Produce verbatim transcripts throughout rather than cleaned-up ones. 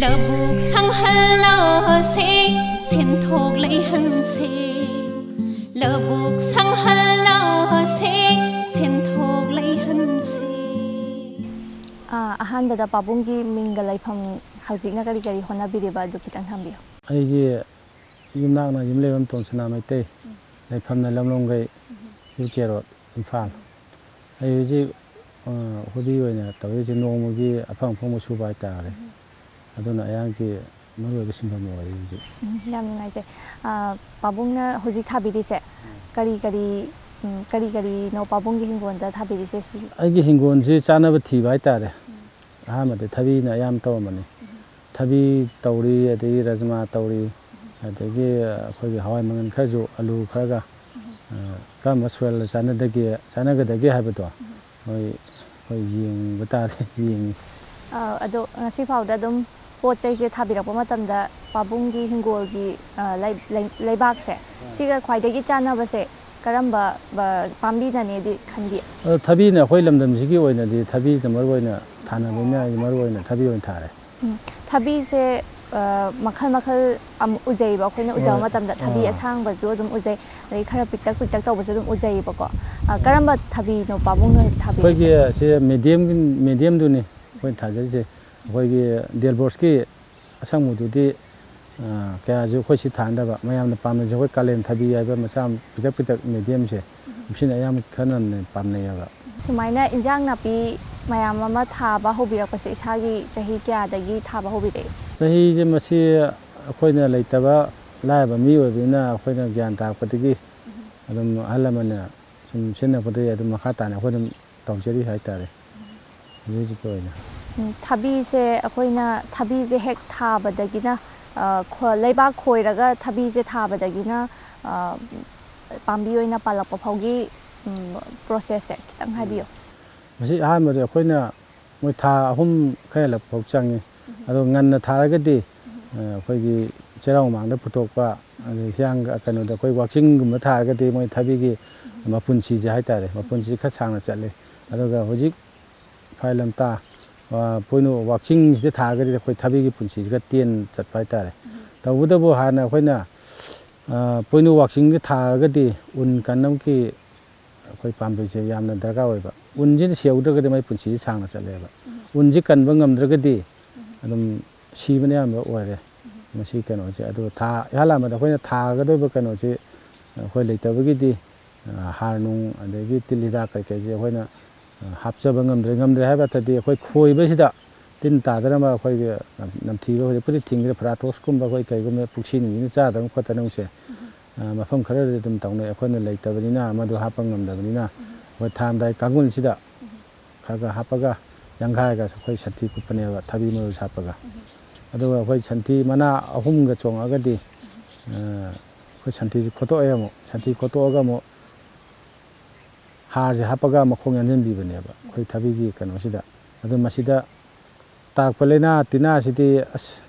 ꯂꯧꯕꯨꯛ ꯁꯪꯍꯜꯂꯁꯦ, ꯁꯦꯟꯊꯣꯛ ꯂꯩꯍꯟꯁꯦ꯫ ꯂꯧꯕꯨꯛ ꯁꯪꯍꯜꯂꯁꯦ, ꯁꯦꯟꯊꯣꯛ ꯂꯩꯍꯟꯁꯦ꯫ ꯑꯥ, ꯑꯍꯥꯟꯕꯗ ꯄꯥꯕꯨꯡꯒꯤ ꯃꯤꯡꯒ ꯂꯩꯐꯝ, ꯍꯧꯖꯤꯛꯅ ꯀꯔꯤ ꯀꯔꯤ ꯍꯣꯠꯅꯕꯤꯔꯤꯕ, ꯑꯗꯨ ꯈꯤꯇꯪ ꯊꯝꯕꯤꯌꯨ꯫ ꯑꯩꯒꯤ ꯌꯨꯝꯅꯥꯛꯅ ꯌꯨꯝꯂꯩꯕꯝ ꯇꯣꯟꯁꯅꯥ ꯃꯩꯇꯩ, ꯂꯩꯐꯝꯅ Lamlonggei, U K road, Imphal. ꯑꯩ ꯍꯧꯖꯤꯛ, ꯑ, ꯍꯣꯕꯤ ꯑꯣꯏꯅ ꯇꯧꯔꯤꯁꯦ ꯅꯣꯡꯃꯒꯤ ꯑꯐꯪ ꯑꯐꯪꯕ ꯁꯨꯕ ꯍꯥꯏꯇꯥꯔꯦ꯫ ꯑꯗꯨꯅ ꯑꯌꯥꯝꯕꯒꯤ ꯃꯔꯨꯑꯣꯏꯕ ꯁꯤꯟꯐꯝ ꯑꯣꯏꯔꯦ ꯍꯧꯖꯤꯛ꯫ ꯎꯝ, ꯌꯥꯝ ꯅꯨꯡꯉꯥꯏꯖꯩ꯫ ꯑ, ꯄꯥꯕꯨꯡꯅ ꯍꯧꯖꯤꯛ ꯊꯥꯕꯤꯔꯤꯁꯦ, ꯀꯔꯤ ꯀꯔꯤ, ꯎꯝ, ꯀꯔꯤ ꯀꯔꯤꯅꯣ ꯄꯥꯕꯨꯡꯒꯤ ꯍꯤꯡꯒꯣꯜꯗ ꯊꯥꯕꯤꯔꯤꯁꯦ ꯁꯤ? ꯑꯩꯒꯤ ꯍꯤꯡꯒꯣꯜꯁꯤ ꯆꯥꯅꯕ ꯊꯤꯕ ꯍꯥꯏꯇꯥꯔꯦ꯫ ꯑꯍꯥꯟꯕꯗ ꯊꯕꯤꯅ ꯑꯌꯥꯝꯕ ꯇꯧꯔꯝꯕꯅꯤ꯫ ꯊꯕꯤ ꯇꯧꯔꯤ, ꯑꯗꯒꯤ ꯔꯖꯃꯥ ꯇꯧꯔꯤ, ꯑꯗꯒꯤ ꯑꯩꯈꯣꯏꯒꯤ ꯍꯋꯥꯏ ꯃꯪꯒꯟ ꯈꯔꯁꯨ, ꯑꯂꯨ ꯈꯔꯒ, ꯑ, ꯀꯔꯝꯕ ꯁꯣꯏꯜꯗ ꯆꯥꯟꯅꯗꯒꯦ, ꯆꯥꯟꯅꯒꯗꯒꯦ ꯍꯥꯏꯕꯗꯣ ꯃꯣꯏ, ꯑꯩꯈꯣꯏ ꯌꯦꯡꯕ ꯇꯥꯔꯦ, ꯌꯦꯡꯉꯤ꯫ ꯑ, ꯑꯗꯣ ꯉꯁꯤ ꯐꯥꯎꯗ ꯑꯗꯨꯝ ꯄꯣꯠ ꯆꯩꯁꯦ ꯊꯥꯕꯤꯔꯛꯄ ꯃꯇꯝꯗ ꯄꯥꯕꯨꯡꯒꯤ ꯍꯤꯡꯒꯣꯜꯒꯤ, ꯑ, ꯂꯩ-, ꯂꯩ-, ꯂꯩꯕꯥꯛꯁꯦ, ꯁꯤꯒ ꯈ꯭ꯋꯥꯏꯗꯒꯤ ꯆꯥꯟꯅꯕꯁꯦ ꯀꯔꯝꯕ, ꯑ, ꯄꯥꯝꯕꯤꯅꯅꯦꯗꯤ ꯈꯟꯕꯤ? ꯑꯗꯣ ꯊꯕꯤꯅ ꯑꯩꯈꯣꯏ ꯂꯝꯗꯝꯁꯤꯒꯤ ꯑꯣꯏꯅꯗꯤ ꯊꯕꯤꯁꯤꯅ ꯃꯔꯨ ꯑꯣꯏꯅ ꯊꯥꯅꯕꯅꯤꯅ ꯑꯩ ꯃꯔꯨ ꯑꯣꯏꯅ ꯊꯕꯤ ꯑꯣꯏꯅ ꯊꯥꯔꯦ꯫ ꯎꯝ, ꯊꯕꯤꯁꯦ, ꯑ, ꯃꯈꯜ ꯃꯈꯜ ꯑꯃ ꯎꯖꯩꯕ, ꯑꯩꯈꯣꯏꯅ ꯎꯖꯕ ꯍꯣꯏ꯫ ꯃꯇꯝꯗ ꯊꯕꯤ ꯑꯥ꯫ ꯑꯁꯥꯡꯕꯁꯨ ꯑꯗꯨꯝ ꯎꯖꯩ, ꯑꯗꯩ ꯈꯔ ꯄꯤꯛꯇꯛ ꯄꯤꯛꯇꯛ ꯇꯧꯕꯁꯨ ꯑꯗꯨꯝ ꯎꯖꯩꯌꯦꯕꯀꯣ꯫ ꯑ, ꯀꯔꯝꯕ ꯊꯕꯤꯅꯣ ꯄꯥꯕꯨꯡꯅ ꯊꯥꯕꯤꯔꯤꯁꯦ? ꯑꯩꯈꯣꯏꯒꯤ ꯁꯤ ꯃꯦꯗꯤꯌꯝꯒꯤ, ꯃꯦꯗꯤꯌꯝꯗꯨꯅꯤ ꯑꯩꯈꯣꯏꯅ ꯊꯥꯖꯔꯤꯁꯦ꯫ ꯑꯩꯈꯣꯏꯒꯤ ꯗꯦꯜꯕꯣꯁꯀꯤ ꯑꯁꯪꯕꯗꯨꯗꯤ, ꯑ, ꯀꯌꯥꯁꯨ ꯑꯩꯈꯣꯏ ꯁꯤ ꯊꯥꯅꯗꯕ, ꯃꯌꯥꯝꯅ ꯄꯥꯝꯅꯩꯁꯦ ꯑꯩꯈꯣꯏ ꯀꯥꯂꯦꯟ ꯊꯕꯤ ꯍꯥꯏꯕ ꯃꯆꯥ ꯑꯃ ꯄꯤꯛꯇꯛ ꯄꯤꯛꯇꯛ ꯃꯦꯗꯤꯌꯝꯁꯦ, ꯃꯁꯤꯅ ꯑꯌꯥꯝꯕ ꯈꯔ ꯅꯝꯅ ꯄꯥꯝꯅꯩꯌꯦꯕ꯫ ꯁꯨꯃꯥꯏꯅ ꯏꯟꯖꯥꯡ ꯅꯥꯄꯤ ꯃꯌꯥꯝ ꯑꯃ ꯊꯥꯕ ꯍꯧꯕꯤꯔꯛꯄꯁꯦ ꯏꯁꯥꯒꯤ ꯆꯍꯤ ꯀꯌꯥꯗꯒꯤ ꯊꯥꯕ ꯍꯧꯕꯤꯔꯛꯏ? ꯆꯍꯤꯁꯦ ꯃꯁꯤ ꯑꯩꯈꯣꯏꯅ ꯂꯩꯇꯕ ꯂꯥꯏꯔꯕ ꯃꯤ ꯑꯣꯏꯕꯅꯤꯅ ꯑꯩꯈꯣꯏꯅ ꯒ꯭ꯌꯥꯟ ꯇꯥꯔꯛꯄꯗꯒꯤ ꯑꯗꯨꯝ ꯑꯍꯜ ꯂꯃꯟꯅ ꯁꯨꯝ ꯁꯤꯖꯤꯟꯅꯔꯛꯄꯗꯒꯤ ꯑꯗꯨꯝ ꯃꯈꯥ ꯇꯥꯅ ꯑꯩꯈꯣꯏ ꯑꯗꯨꯝ ꯇꯧꯖꯔꯤ ꯍꯥꯏꯇꯥꯔꯦ ꯍꯧꯖꯤꯛ ꯍꯧꯖꯤꯛꯀꯤ ꯑꯣꯏꯅ꯫ ꯎꯝ, ꯊꯕꯤꯁꯦ ꯑꯩꯈꯣꯏꯅ ꯊꯕꯤꯁꯦ ꯍꯦꯛ ꯊꯥꯕꯗꯒꯤꯅ, ꯑ, ꯈꯣ-, ꯂꯩꯕꯥꯛ ꯈꯣꯏꯔꯒ ꯊꯕꯤꯁꯦ ꯊꯥꯕꯗꯒꯤꯅ, ꯑ, ꯄꯥꯝꯕꯤ ꯑꯣꯏꯅ ꯄꯥꯜꯂꯛꯄ ꯐꯥꯎꯒꯤ, ꯎꯝ, ꯄ꯭ꯔꯣꯁꯦꯁꯁꯦ ꯈꯤꯇꯪ ꯍꯥꯏꯕꯤꯌꯨ꯫ ꯃꯁꯤ ꯑꯍꯥꯟꯕꯗ ꯑꯩꯈꯣꯏꯅ ꯃꯣꯏ ꯊꯥ ꯑꯍꯨꯝ ꯈꯔ ꯍꯦꯜꯂꯛꯄ ꯐꯥꯎ ꯆꯪꯉꯤ꯫ ꯑꯗꯣ ꯉꯟꯅ ꯊꯥꯔꯒꯗꯤ, ꯑ, ꯑꯩꯈꯣꯏꯒꯤ ꯆꯩꯔꯥꯎ ꯃꯃꯥꯡꯗ ꯄꯨꯊꯣꯛꯄ, ꯑꯗꯩ ꯍꯤꯌꯥꯡ, ꯀꯩꯅꯣꯗ ꯑꯩꯈꯣꯏ ꯋꯥꯛꯆꯤꯡꯒꯨꯝꯕ ꯊꯥꯔꯒꯗꯤ ꯃꯣꯏ ꯊꯕꯤꯒꯤ ꯃꯄꯨꯟꯁꯤꯁꯦ ꯍꯥꯏꯇꯥꯔꯦ, ꯃꯄꯨꯟꯁꯤ ꯈꯔ ꯁꯥꯡꯅ ꯆꯠꯂꯤ꯫ ꯑꯗꯨꯒ ꯍꯧꯖꯤꯛ ꯏꯐꯥꯜ ꯂꯝꯇꯥ, ꯄꯣꯏꯅꯨ ꯋꯥꯛꯆꯤꯡꯁꯤꯗ ꯊꯥꯔꯒꯗꯤ ꯑꯩꯈꯣꯏ ꯊꯕꯤꯒꯤ ꯄꯨꯟꯁꯤꯁꯤ ꯈꯔ ꯇꯦꯟ ꯆꯠꯄ ꯍꯥꯏꯇꯥꯔꯦ꯫ ꯇꯧꯕꯇꯕꯨ ꯍꯥꯟꯅ ꯑꯩꯈꯣꯏꯅ ꯄꯣꯏꯅꯨ ꯋꯥꯛꯆꯤꯡꯗ ꯊꯥꯔꯒꯗꯤ ꯎꯟ ꯀꯟꯅꯕꯒꯤ ꯑꯩꯈꯣꯏ ꯄꯥꯝꯕꯩꯁꯦ ꯌꯥꯝꯅ ꯗꯔꯀꯥꯔ ꯑꯣꯏꯕ꯫ ꯎꯟꯁꯤꯅ ꯁꯤꯍꯧꯗ꯭ꯔꯒꯗꯤ ꯃꯥꯏ ꯄꯨꯟꯁꯤꯁꯤ ꯁꯥꯡꯅ ꯆꯠꯂꯦꯕ꯫ ꯎꯟꯁꯤ ꯀꯟꯕ ꯉꯝꯗ꯭ꯔꯒꯗꯤ ꯑꯗꯨꯝ ꯁꯤꯕꯅ ꯑꯌꯥꯝꯕ ꯑꯣꯏꯔꯦ꯫ ꯃꯁꯤ ꯀꯩꯅꯣꯁꯦ ꯑꯗꯨ ꯊꯥ ꯏꯍꯥꯟ ꯍꯥꯟꯕꯗ ꯑꯩꯈꯣꯏꯅ ꯊꯥꯒꯗꯧꯔꯤꯕ ꯀꯩꯅꯣꯁꯤ ꯑꯩꯈꯣꯏ ꯂꯩꯇꯕꯒꯤꯗꯤ ꯍꯥꯔ ꯅꯨꯡ ꯑꯗꯒꯤ ꯇꯤꯜ ꯍꯤꯗꯥꯛ ꯀꯩꯀꯩꯁꯦ ꯑꯩꯈꯣꯏꯅ ꯍꯥꯞꯆꯕ ꯉꯝꯗ꯭ꯔꯦ꯫ ꯉꯝꯗ꯭ꯔꯦ ꯍꯥꯏꯕ ꯅꯠꯇꯗꯤ ꯑꯩꯈꯣꯏ ꯈꯣꯏꯕꯁꯤꯗ ꯇꯤꯟ ꯇꯥꯗꯅꯕ ꯑꯩꯈꯣꯏꯒꯤ ꯅꯝꯊꯤꯕ ꯍꯧꯖꯤꯛꯄꯨꯗꯤ ꯊꯤꯡꯈ꯭ꯔꯦ, ꯐ꯭ꯔꯥꯇꯣꯁꯀꯨꯝꯕ ꯑꯩꯈꯣꯏ ꯀꯩꯒꯨꯝꯕ ꯄꯨꯈ꯭ꯔꯤ ꯅꯨꯡꯁꯤꯅ ꯆꯥꯗꯕ ꯈꯣꯠꯇꯅꯕꯁꯦ ꯃꯐꯝ ꯈꯔꯗꯗꯤ ꯑꯗꯨꯝ ꯇꯧꯅꯩ꯫ ꯑꯩꯈꯣꯏꯅ ꯂꯩꯇꯕꯅꯤꯅ ꯃꯗꯨ ꯍꯥꯞꯄ ꯉꯝꯗꯕꯅꯤꯅ ꯑꯩꯈꯣꯏ ꯊꯥꯔꯝꯗꯥꯏ ꯀꯥꯡꯒꯨꯜꯁꯤꯗ ꯈꯔ ꯈꯔ ꯍꯥꯞꯄꯒ ꯌꯥꯡꯈꯥꯏꯔꯒ ꯑꯩꯈꯣꯏ ꯁꯟꯊꯤ ꯀꯨꯞꯄꯅꯦꯕ ꯊꯕꯤ ꯃꯔꯨꯁꯦ ꯍꯥꯞꯄꯒ꯫ ꯑꯗꯨꯒ ꯑꯩꯈꯣꯏ ꯁꯟꯊꯤ ꯃꯅꯥ ꯑꯍꯨꯝꯒ ꯆꯣꯡꯉꯛꯑꯒꯗꯤ ꯑꯩꯈꯣꯏ ꯁꯟꯊꯤꯁꯤ ꯈꯣꯠꯇꯣꯛꯑꯦ꯫ ꯑꯃꯨꯛ ꯁꯟꯊꯤ ꯈꯣꯠꯇꯣꯛꯑꯒ ꯑꯃꯨꯛ ꯍꯥꯔꯁꯦ ꯍꯥꯞꯄꯒ ꯃꯈꯣꯡ ꯌꯥꯟꯁꯤꯟꯕꯤꯕꯅꯦꯕ ꯑꯩꯈꯣꯏ ꯊꯕꯤꯒꯤ ꯀꯩꯅꯣꯁꯤꯗ꯫ ꯑꯗꯨ ꯃꯁꯤꯗ ꯇꯥꯔꯛꯄ ꯂꯥꯏꯅꯥ ꯇꯤꯟꯅꯥꯁꯤꯗꯤ ꯑꯁ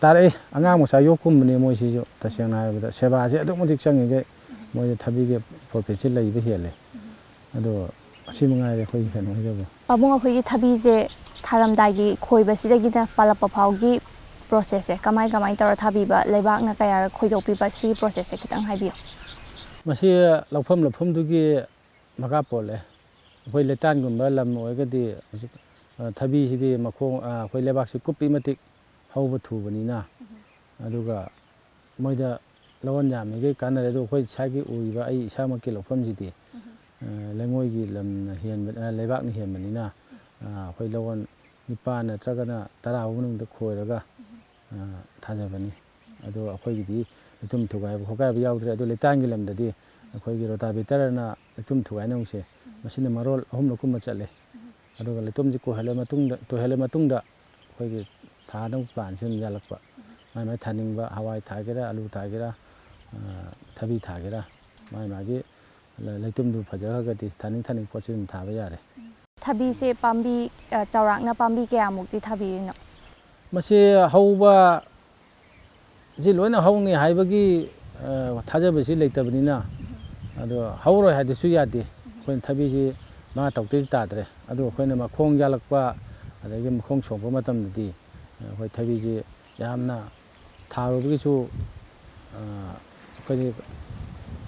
ꯇꯥꯔꯛꯏ꯫ ꯑꯉꯥꯡ ꯃꯆꯥ ꯌꯣꯛꯀꯨꯝꯕꯅꯦ ꯃꯣꯏꯁꯤꯁꯨ꯫ ꯇꯁꯦꯡꯅ ꯍꯥꯏꯔꯕꯗ ꯁꯦꯕꯥꯁꯦ ꯑꯗꯨꯛ ꯃꯇꯤꯛ ꯆꯪꯉꯤꯈꯩ ꯃꯣꯏꯗ ꯊꯕꯤꯒꯤ ꯄ꯭ꯔꯣꯐꯤꯠꯁꯦ ꯂꯩꯕ ꯍꯦꯜꯂꯦ꯫ ꯑꯗꯣ ꯑꯁꯤ ꯃꯉꯥꯏꯔꯦ ꯑꯩꯈꯣꯏꯒꯤ ꯀꯩꯅꯣ ꯍꯥꯏꯖꯕ꯫ ꯄꯥꯕꯨꯡ, ꯑꯩꯈꯣꯏꯒꯤ ꯊꯕꯤꯁꯦ ꯊꯥꯔꯝꯗꯥꯏꯒꯤ ꯈꯣꯏꯕꯁꯤꯗꯒꯤꯅ ꯄꯥꯜꯂꯛꯄ ꯐꯥꯎꯒꯤ ꯄ꯭ꯔꯣꯁꯦꯁꯁꯦ ꯀꯃꯥꯏ ꯀꯃꯥꯏꯅ ꯇꯧꯔ ꯊꯥꯕꯤꯕ, ꯂꯩꯕꯥꯛꯅ ꯀꯌꯥꯔꯛ ꯈꯣꯏꯗꯣꯛꯄꯤꯕ, ꯁꯤꯒꯤ ꯄ꯭ꯔꯣꯁꯦꯁꯁꯦ ꯈꯤꯇꯪ ꯍꯥꯏꯕꯤꯌꯨ꯫ ꯃꯁꯤ ꯂꯧꯐꯝ ꯂꯧꯐꯝꯗꯨꯒꯤ ꯃꯈꯥ ꯄꯣꯜꯂꯦ꯫ ꯑꯩꯈꯣꯏ ꯂꯩꯇꯥꯟꯒꯨꯝꯕ ꯂꯝ ꯑꯣꯏꯔꯒꯗꯤ ꯍꯧꯖꯤꯛ, ꯑ, ꯊꯕꯤꯁꯤꯗꯤ ꯃꯈꯣꯡ, ꯑ, ꯑꯩꯈꯣꯏ ꯂꯩꯕꯥꯛꯁꯤ ꯀꯨꯞꯄꯤ ꯃꯇꯤꯛ ꯍꯧꯕ ꯊꯨꯕꯅꯤꯅ, ꯑꯗꯨꯒ ꯃꯣꯏꯗ ꯂꯧꯍꯣꯟ ꯌꯥꯝꯃꯤꯈꯩ ꯀꯥꯟꯅꯔꯦ꯫ ꯑꯗꯨ ꯑꯩꯈꯣꯏ ꯏꯁꯥꯒꯤ ꯎꯔꯤꯕ ꯑꯩ ꯏꯁꯥꯃꯛꯀꯤ ꯂꯧꯐꯝꯁꯤꯗꯤ, ꯑ, ꯂꯩꯉꯣꯏꯒꯤ ꯂꯝꯅ ꯍꯦꯟꯕ, ꯑ, ꯂꯩꯕꯥꯛꯅ ꯍꯦꯟꯕꯅꯤꯅ, ꯑ, ꯑꯩꯈꯣꯏ ꯂꯧꯍꯣꯟ ꯅꯤꯄꯥꯟ ꯅꯠꯇ꯭ꯔꯒꯅ ꯇꯔꯥ ꯐꯥꯎꯕ ꯃꯅꯨꯡꯗ ꯈꯣꯏꯔꯒ, ꯑ, ꯊꯥꯖꯕꯅꯤ꯫ ꯑꯗꯣ ꯑꯩꯈꯣꯏꯒꯤꯗꯤ ꯂꯩꯇꯨꯝ ꯊꯨꯒꯥꯏꯕ ꯈꯣꯠꯀꯥꯏꯕ ꯌꯥꯎꯗ꯭ꯔꯦ꯫ ꯑꯗꯣ ꯂꯩꯇꯥꯟꯒꯤ ꯂꯝꯗꯗꯤ ꯑꯩꯈꯣꯏꯒꯤ ꯔꯣꯇꯥꯚꯦꯇꯔꯅ ꯂꯩꯇꯨꯝ ꯊꯨꯒꯥꯏꯅꯕꯁꯦ ꯃꯁꯤꯅ ꯃꯔꯣꯜ ꯑꯍꯨꯝꯂꯛ ꯀꯨꯝꯕ ꯆꯠꯂꯦ꯫ ꯑꯗꯨꯒ ꯂꯩꯇꯨꯝꯁꯤ ꯀꯣꯏꯍꯜꯂ ꯃꯇꯨꯡꯗ, ꯇꯣꯏꯍꯜꯂ ꯃꯇꯨꯡꯗ ꯑꯩꯈꯣꯏꯒꯤ ꯊꯥꯅꯕ ꯄ꯭ꯂꯥꯟꯁꯦ ꯑꯗꯨꯝ ꯌꯥꯜꯂꯛꯄ꯫ ꯃꯥꯏ ꯃꯥꯏ ꯊꯥꯅꯤꯡꯕ ꯍꯋꯥꯏ ꯊꯥꯒꯦꯔꯥ, ꯑꯂꯨ ꯊꯥꯒꯦꯔꯥ, ꯑ, ꯊꯕꯤ ꯊꯥꯒꯦꯔꯥ, ꯃꯥꯏ ꯃꯥꯒꯤ ꯂ-, ꯂꯩꯇꯨꯝꯗꯨ ꯐꯖꯈ꯭ꯔꯒꯗꯤ ꯊꯥꯅꯤꯡ ꯊꯥꯅꯤꯡ ꯄꯣꯠꯁꯤ ꯑꯗꯨꯝ ꯊꯥꯕ ꯌꯥꯔꯦ꯫ ꯊꯕꯤꯁꯦ ꯄꯥꯝꯕꯤ, ꯑ, ꯆꯥꯎꯔꯥꯛꯅ ꯄꯥꯝꯕꯤ ꯀꯌꯥꯃꯨꯛꯇꯤ ꯊꯥꯕꯤꯔꯤꯅꯣ? ꯃꯁꯤ ꯍꯧꯕ ꯁꯤ ꯂꯣꯏꯅ ꯍꯧꯅꯤ ꯍꯥꯏꯕꯒꯤ, ꯑ, ꯊꯥꯖꯕꯁꯤ ꯂꯩꯇꯕꯅꯤꯅ, ꯑꯗꯣ ꯍꯧꯔꯣꯏ ꯍꯥꯏꯗꯨꯁꯨ ꯌꯥꯗꯦ꯫ ꯑꯩꯈꯣꯏꯅ ꯊꯕꯤꯁꯤ ꯃꯉꯥ ꯇꯔꯨꯛꯇꯩꯗꯤ ꯇꯥꯗ꯭ꯔꯦ꯫ ꯑꯗꯣ ꯑꯩꯈꯣꯏꯅ ꯃꯈꯣꯡ ꯌꯥꯜꯂꯛꯄ, ꯑꯗꯒꯤ ꯃꯈꯣꯡ ꯁꯣꯛꯄ ꯃꯇꯝꯗꯗꯤ ꯑꯩꯈꯣꯏ ꯊꯕꯤꯁꯤ ꯌꯥꯝꯅ ꯊꯥꯔꯨꯕꯒꯤꯁꯨ, ꯑ, ꯑꯩꯈꯣꯏꯗꯤ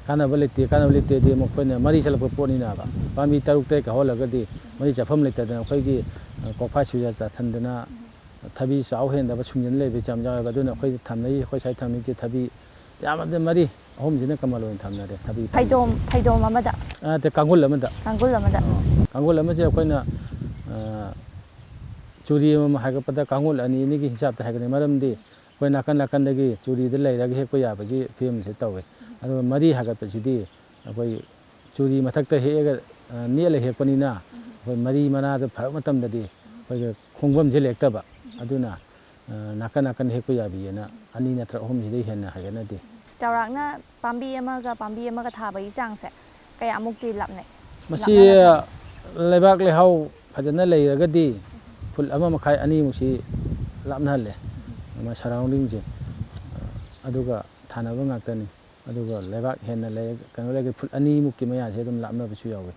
ꯀꯥꯟꯅꯕ ꯂꯩꯇꯦ, ꯀꯥꯟꯅꯕ ꯂꯩꯇꯦꯗꯤ ꯃꯈꯣꯏꯅ ꯃꯔꯤ ꯆꯠꯂꯛꯄ ꯄꯣꯠꯅꯤꯅꯕ꯫ ꯄꯥꯝꯕꯤ ꯇꯔꯨꯛ ꯇꯔꯦꯠꯀ ꯍꯧꯍꯜꯂꯒꯗꯤ ꯃꯔꯤ ꯆꯠꯐꯝ ꯂꯩꯇꯗꯅ ꯑꯩꯈꯣꯏꯒꯤ, ꯑ, ꯀꯣꯛꯐꯥꯏ ꯁꯨꯖꯥ ꯆꯥꯊꯟꯗꯅ ꯊꯕꯤ ꯆꯥꯎ ꯍꯦꯟꯗꯕ ꯁꯨꯡꯖꯟ ꯂꯩꯕ ꯌꯥꯝ ꯌꯥꯎꯋꯦꯕ꯫ ꯑꯗꯨꯅ ꯑꯩꯈꯣꯏꯗꯤ ꯊꯝꯅꯩ, ꯑꯩꯈꯣꯏ ꯁ꯭ꯋꯥꯏ ꯊꯝꯅꯩꯁꯦ ꯊꯕꯤ ꯌꯥꯝꯃꯕꯗ ꯃꯔꯤ, ꯑꯍꯨꯝꯁꯤꯅ ꯀꯃꯟ ꯑꯣꯏꯅ ꯊꯝꯅꯔꯦ ꯊꯕꯤ꯫ ꯐꯩꯗꯣꯝ, ꯐꯩꯗꯣꯝ ꯑꯃꯗ? ꯑ, ꯅꯠꯇꯦ, ꯀꯥꯡꯒꯨꯜ ꯑꯃꯗ꯫ ꯀꯥꯡꯒꯨꯜ ꯑꯃꯗ? ꯑ, ꯀꯥꯡꯒꯨꯜ ꯑꯃꯁꯦ ꯑꯩꯈꯣꯏꯅ, ꯑ, ꯆꯨꯔꯤ ꯑꯃꯃꯝ ꯍꯥꯏꯒꯠꯄꯗ ꯀꯥꯡꯒꯨꯜ ꯑꯅꯤ ꯑꯅꯤꯒꯤ ꯍꯤꯡꯁꯥꯞꯇ ꯍꯥꯏꯒꯠꯅꯩ꯫ ꯃꯔꯝꯗꯤ ꯑꯩꯈꯣꯏ ꯅꯥꯀꯟ ꯅꯥꯀꯟꯗꯒꯤ ꯆꯨꯔꯤꯗ ꯂꯩꯔꯒ ꯍꯦꯛꯄ ꯌꯥꯕꯒꯤ ꯐꯤꯕꯝꯁꯦ ꯇꯧꯋꯦ꯫ ꯑꯗꯨꯒ ꯃꯔꯤ ꯍꯥꯏꯒꯠꯄꯁꯤꯗꯤ ꯑꯩꯈꯣꯏ ꯆꯨꯔꯤ ꯃꯊꯛꯇ ꯍꯦꯛꯑꯒ, ꯑ, ꯅꯦꯠꯂ ꯍꯦꯛꯄꯅꯤꯅ ꯑꯩꯈꯣꯏ ꯃꯔꯤ ꯃꯅꯥꯗ ꯐꯔꯛ ꯃꯇꯝꯗꯗꯤ ꯑꯩꯈꯣꯏꯒꯤ ꯈꯣꯡꯐꯝꯁꯦ ꯂꯦꯛꯇꯕ꯫ ꯑꯗꯨꯅ, ꯑ, ꯅꯥꯀꯟ ꯅꯥꯀꯟ ꯍꯦꯛꯄ ꯌꯥꯕꯤꯑꯅ ꯑꯅꯤ ꯅꯠꯇ꯭ꯔꯒ ꯑꯍꯨꯝꯁꯤꯗꯩ ꯍꯦꯟꯅ ꯍꯥꯏꯒꯠꯅꯗꯦ꯫ ꯆꯥꯎꯔꯥꯛꯅ ꯄꯥꯝꯕꯤ ꯑꯃꯒ ꯄꯥꯝꯕꯤ ꯑꯃꯒ ꯊꯥꯕꯒꯤ ꯆꯥꯡꯁꯦ ꯀꯌꯥꯃꯨꯛꯇꯤ ꯂꯥꯞꯅꯩ? ꯃꯁꯤ ꯂꯥꯞꯅꯅ ꯊꯥꯕ? ꯂꯩꯕꯥꯛ ꯂꯩꯍꯥꯎ ꯐꯖꯅ ꯂꯩꯔꯒꯗꯤ ꯐꯨꯠ ꯑꯃ ꯃꯈꯥꯏ, ꯑꯅꯤꯃꯨꯛꯁꯤ ꯂꯥꯞꯅꯍꯜꯂꯦ, ꯃꯥ ꯁꯔꯥꯎꯟꯗꯤꯡꯁꯦ꯫ ꯑꯗꯨꯒ ꯊꯥꯅꯕ ꯉꯥꯛꯇꯅꯤ꯫ ꯑꯗꯨꯒ ꯂꯩꯕꯥꯛ ꯍꯦꯟꯅ ꯂꯩ-, ꯀꯩꯅꯣ ꯂꯩꯔꯒꯗꯤ ꯐꯨꯠ ꯑꯅꯤꯃꯨꯛꯀꯤ ꯃꯌꯥꯁꯦ ꯑꯗꯨꯝ ꯂꯥꯞꯅꯕꯁꯨ ꯌꯥꯎꯋꯤ꯫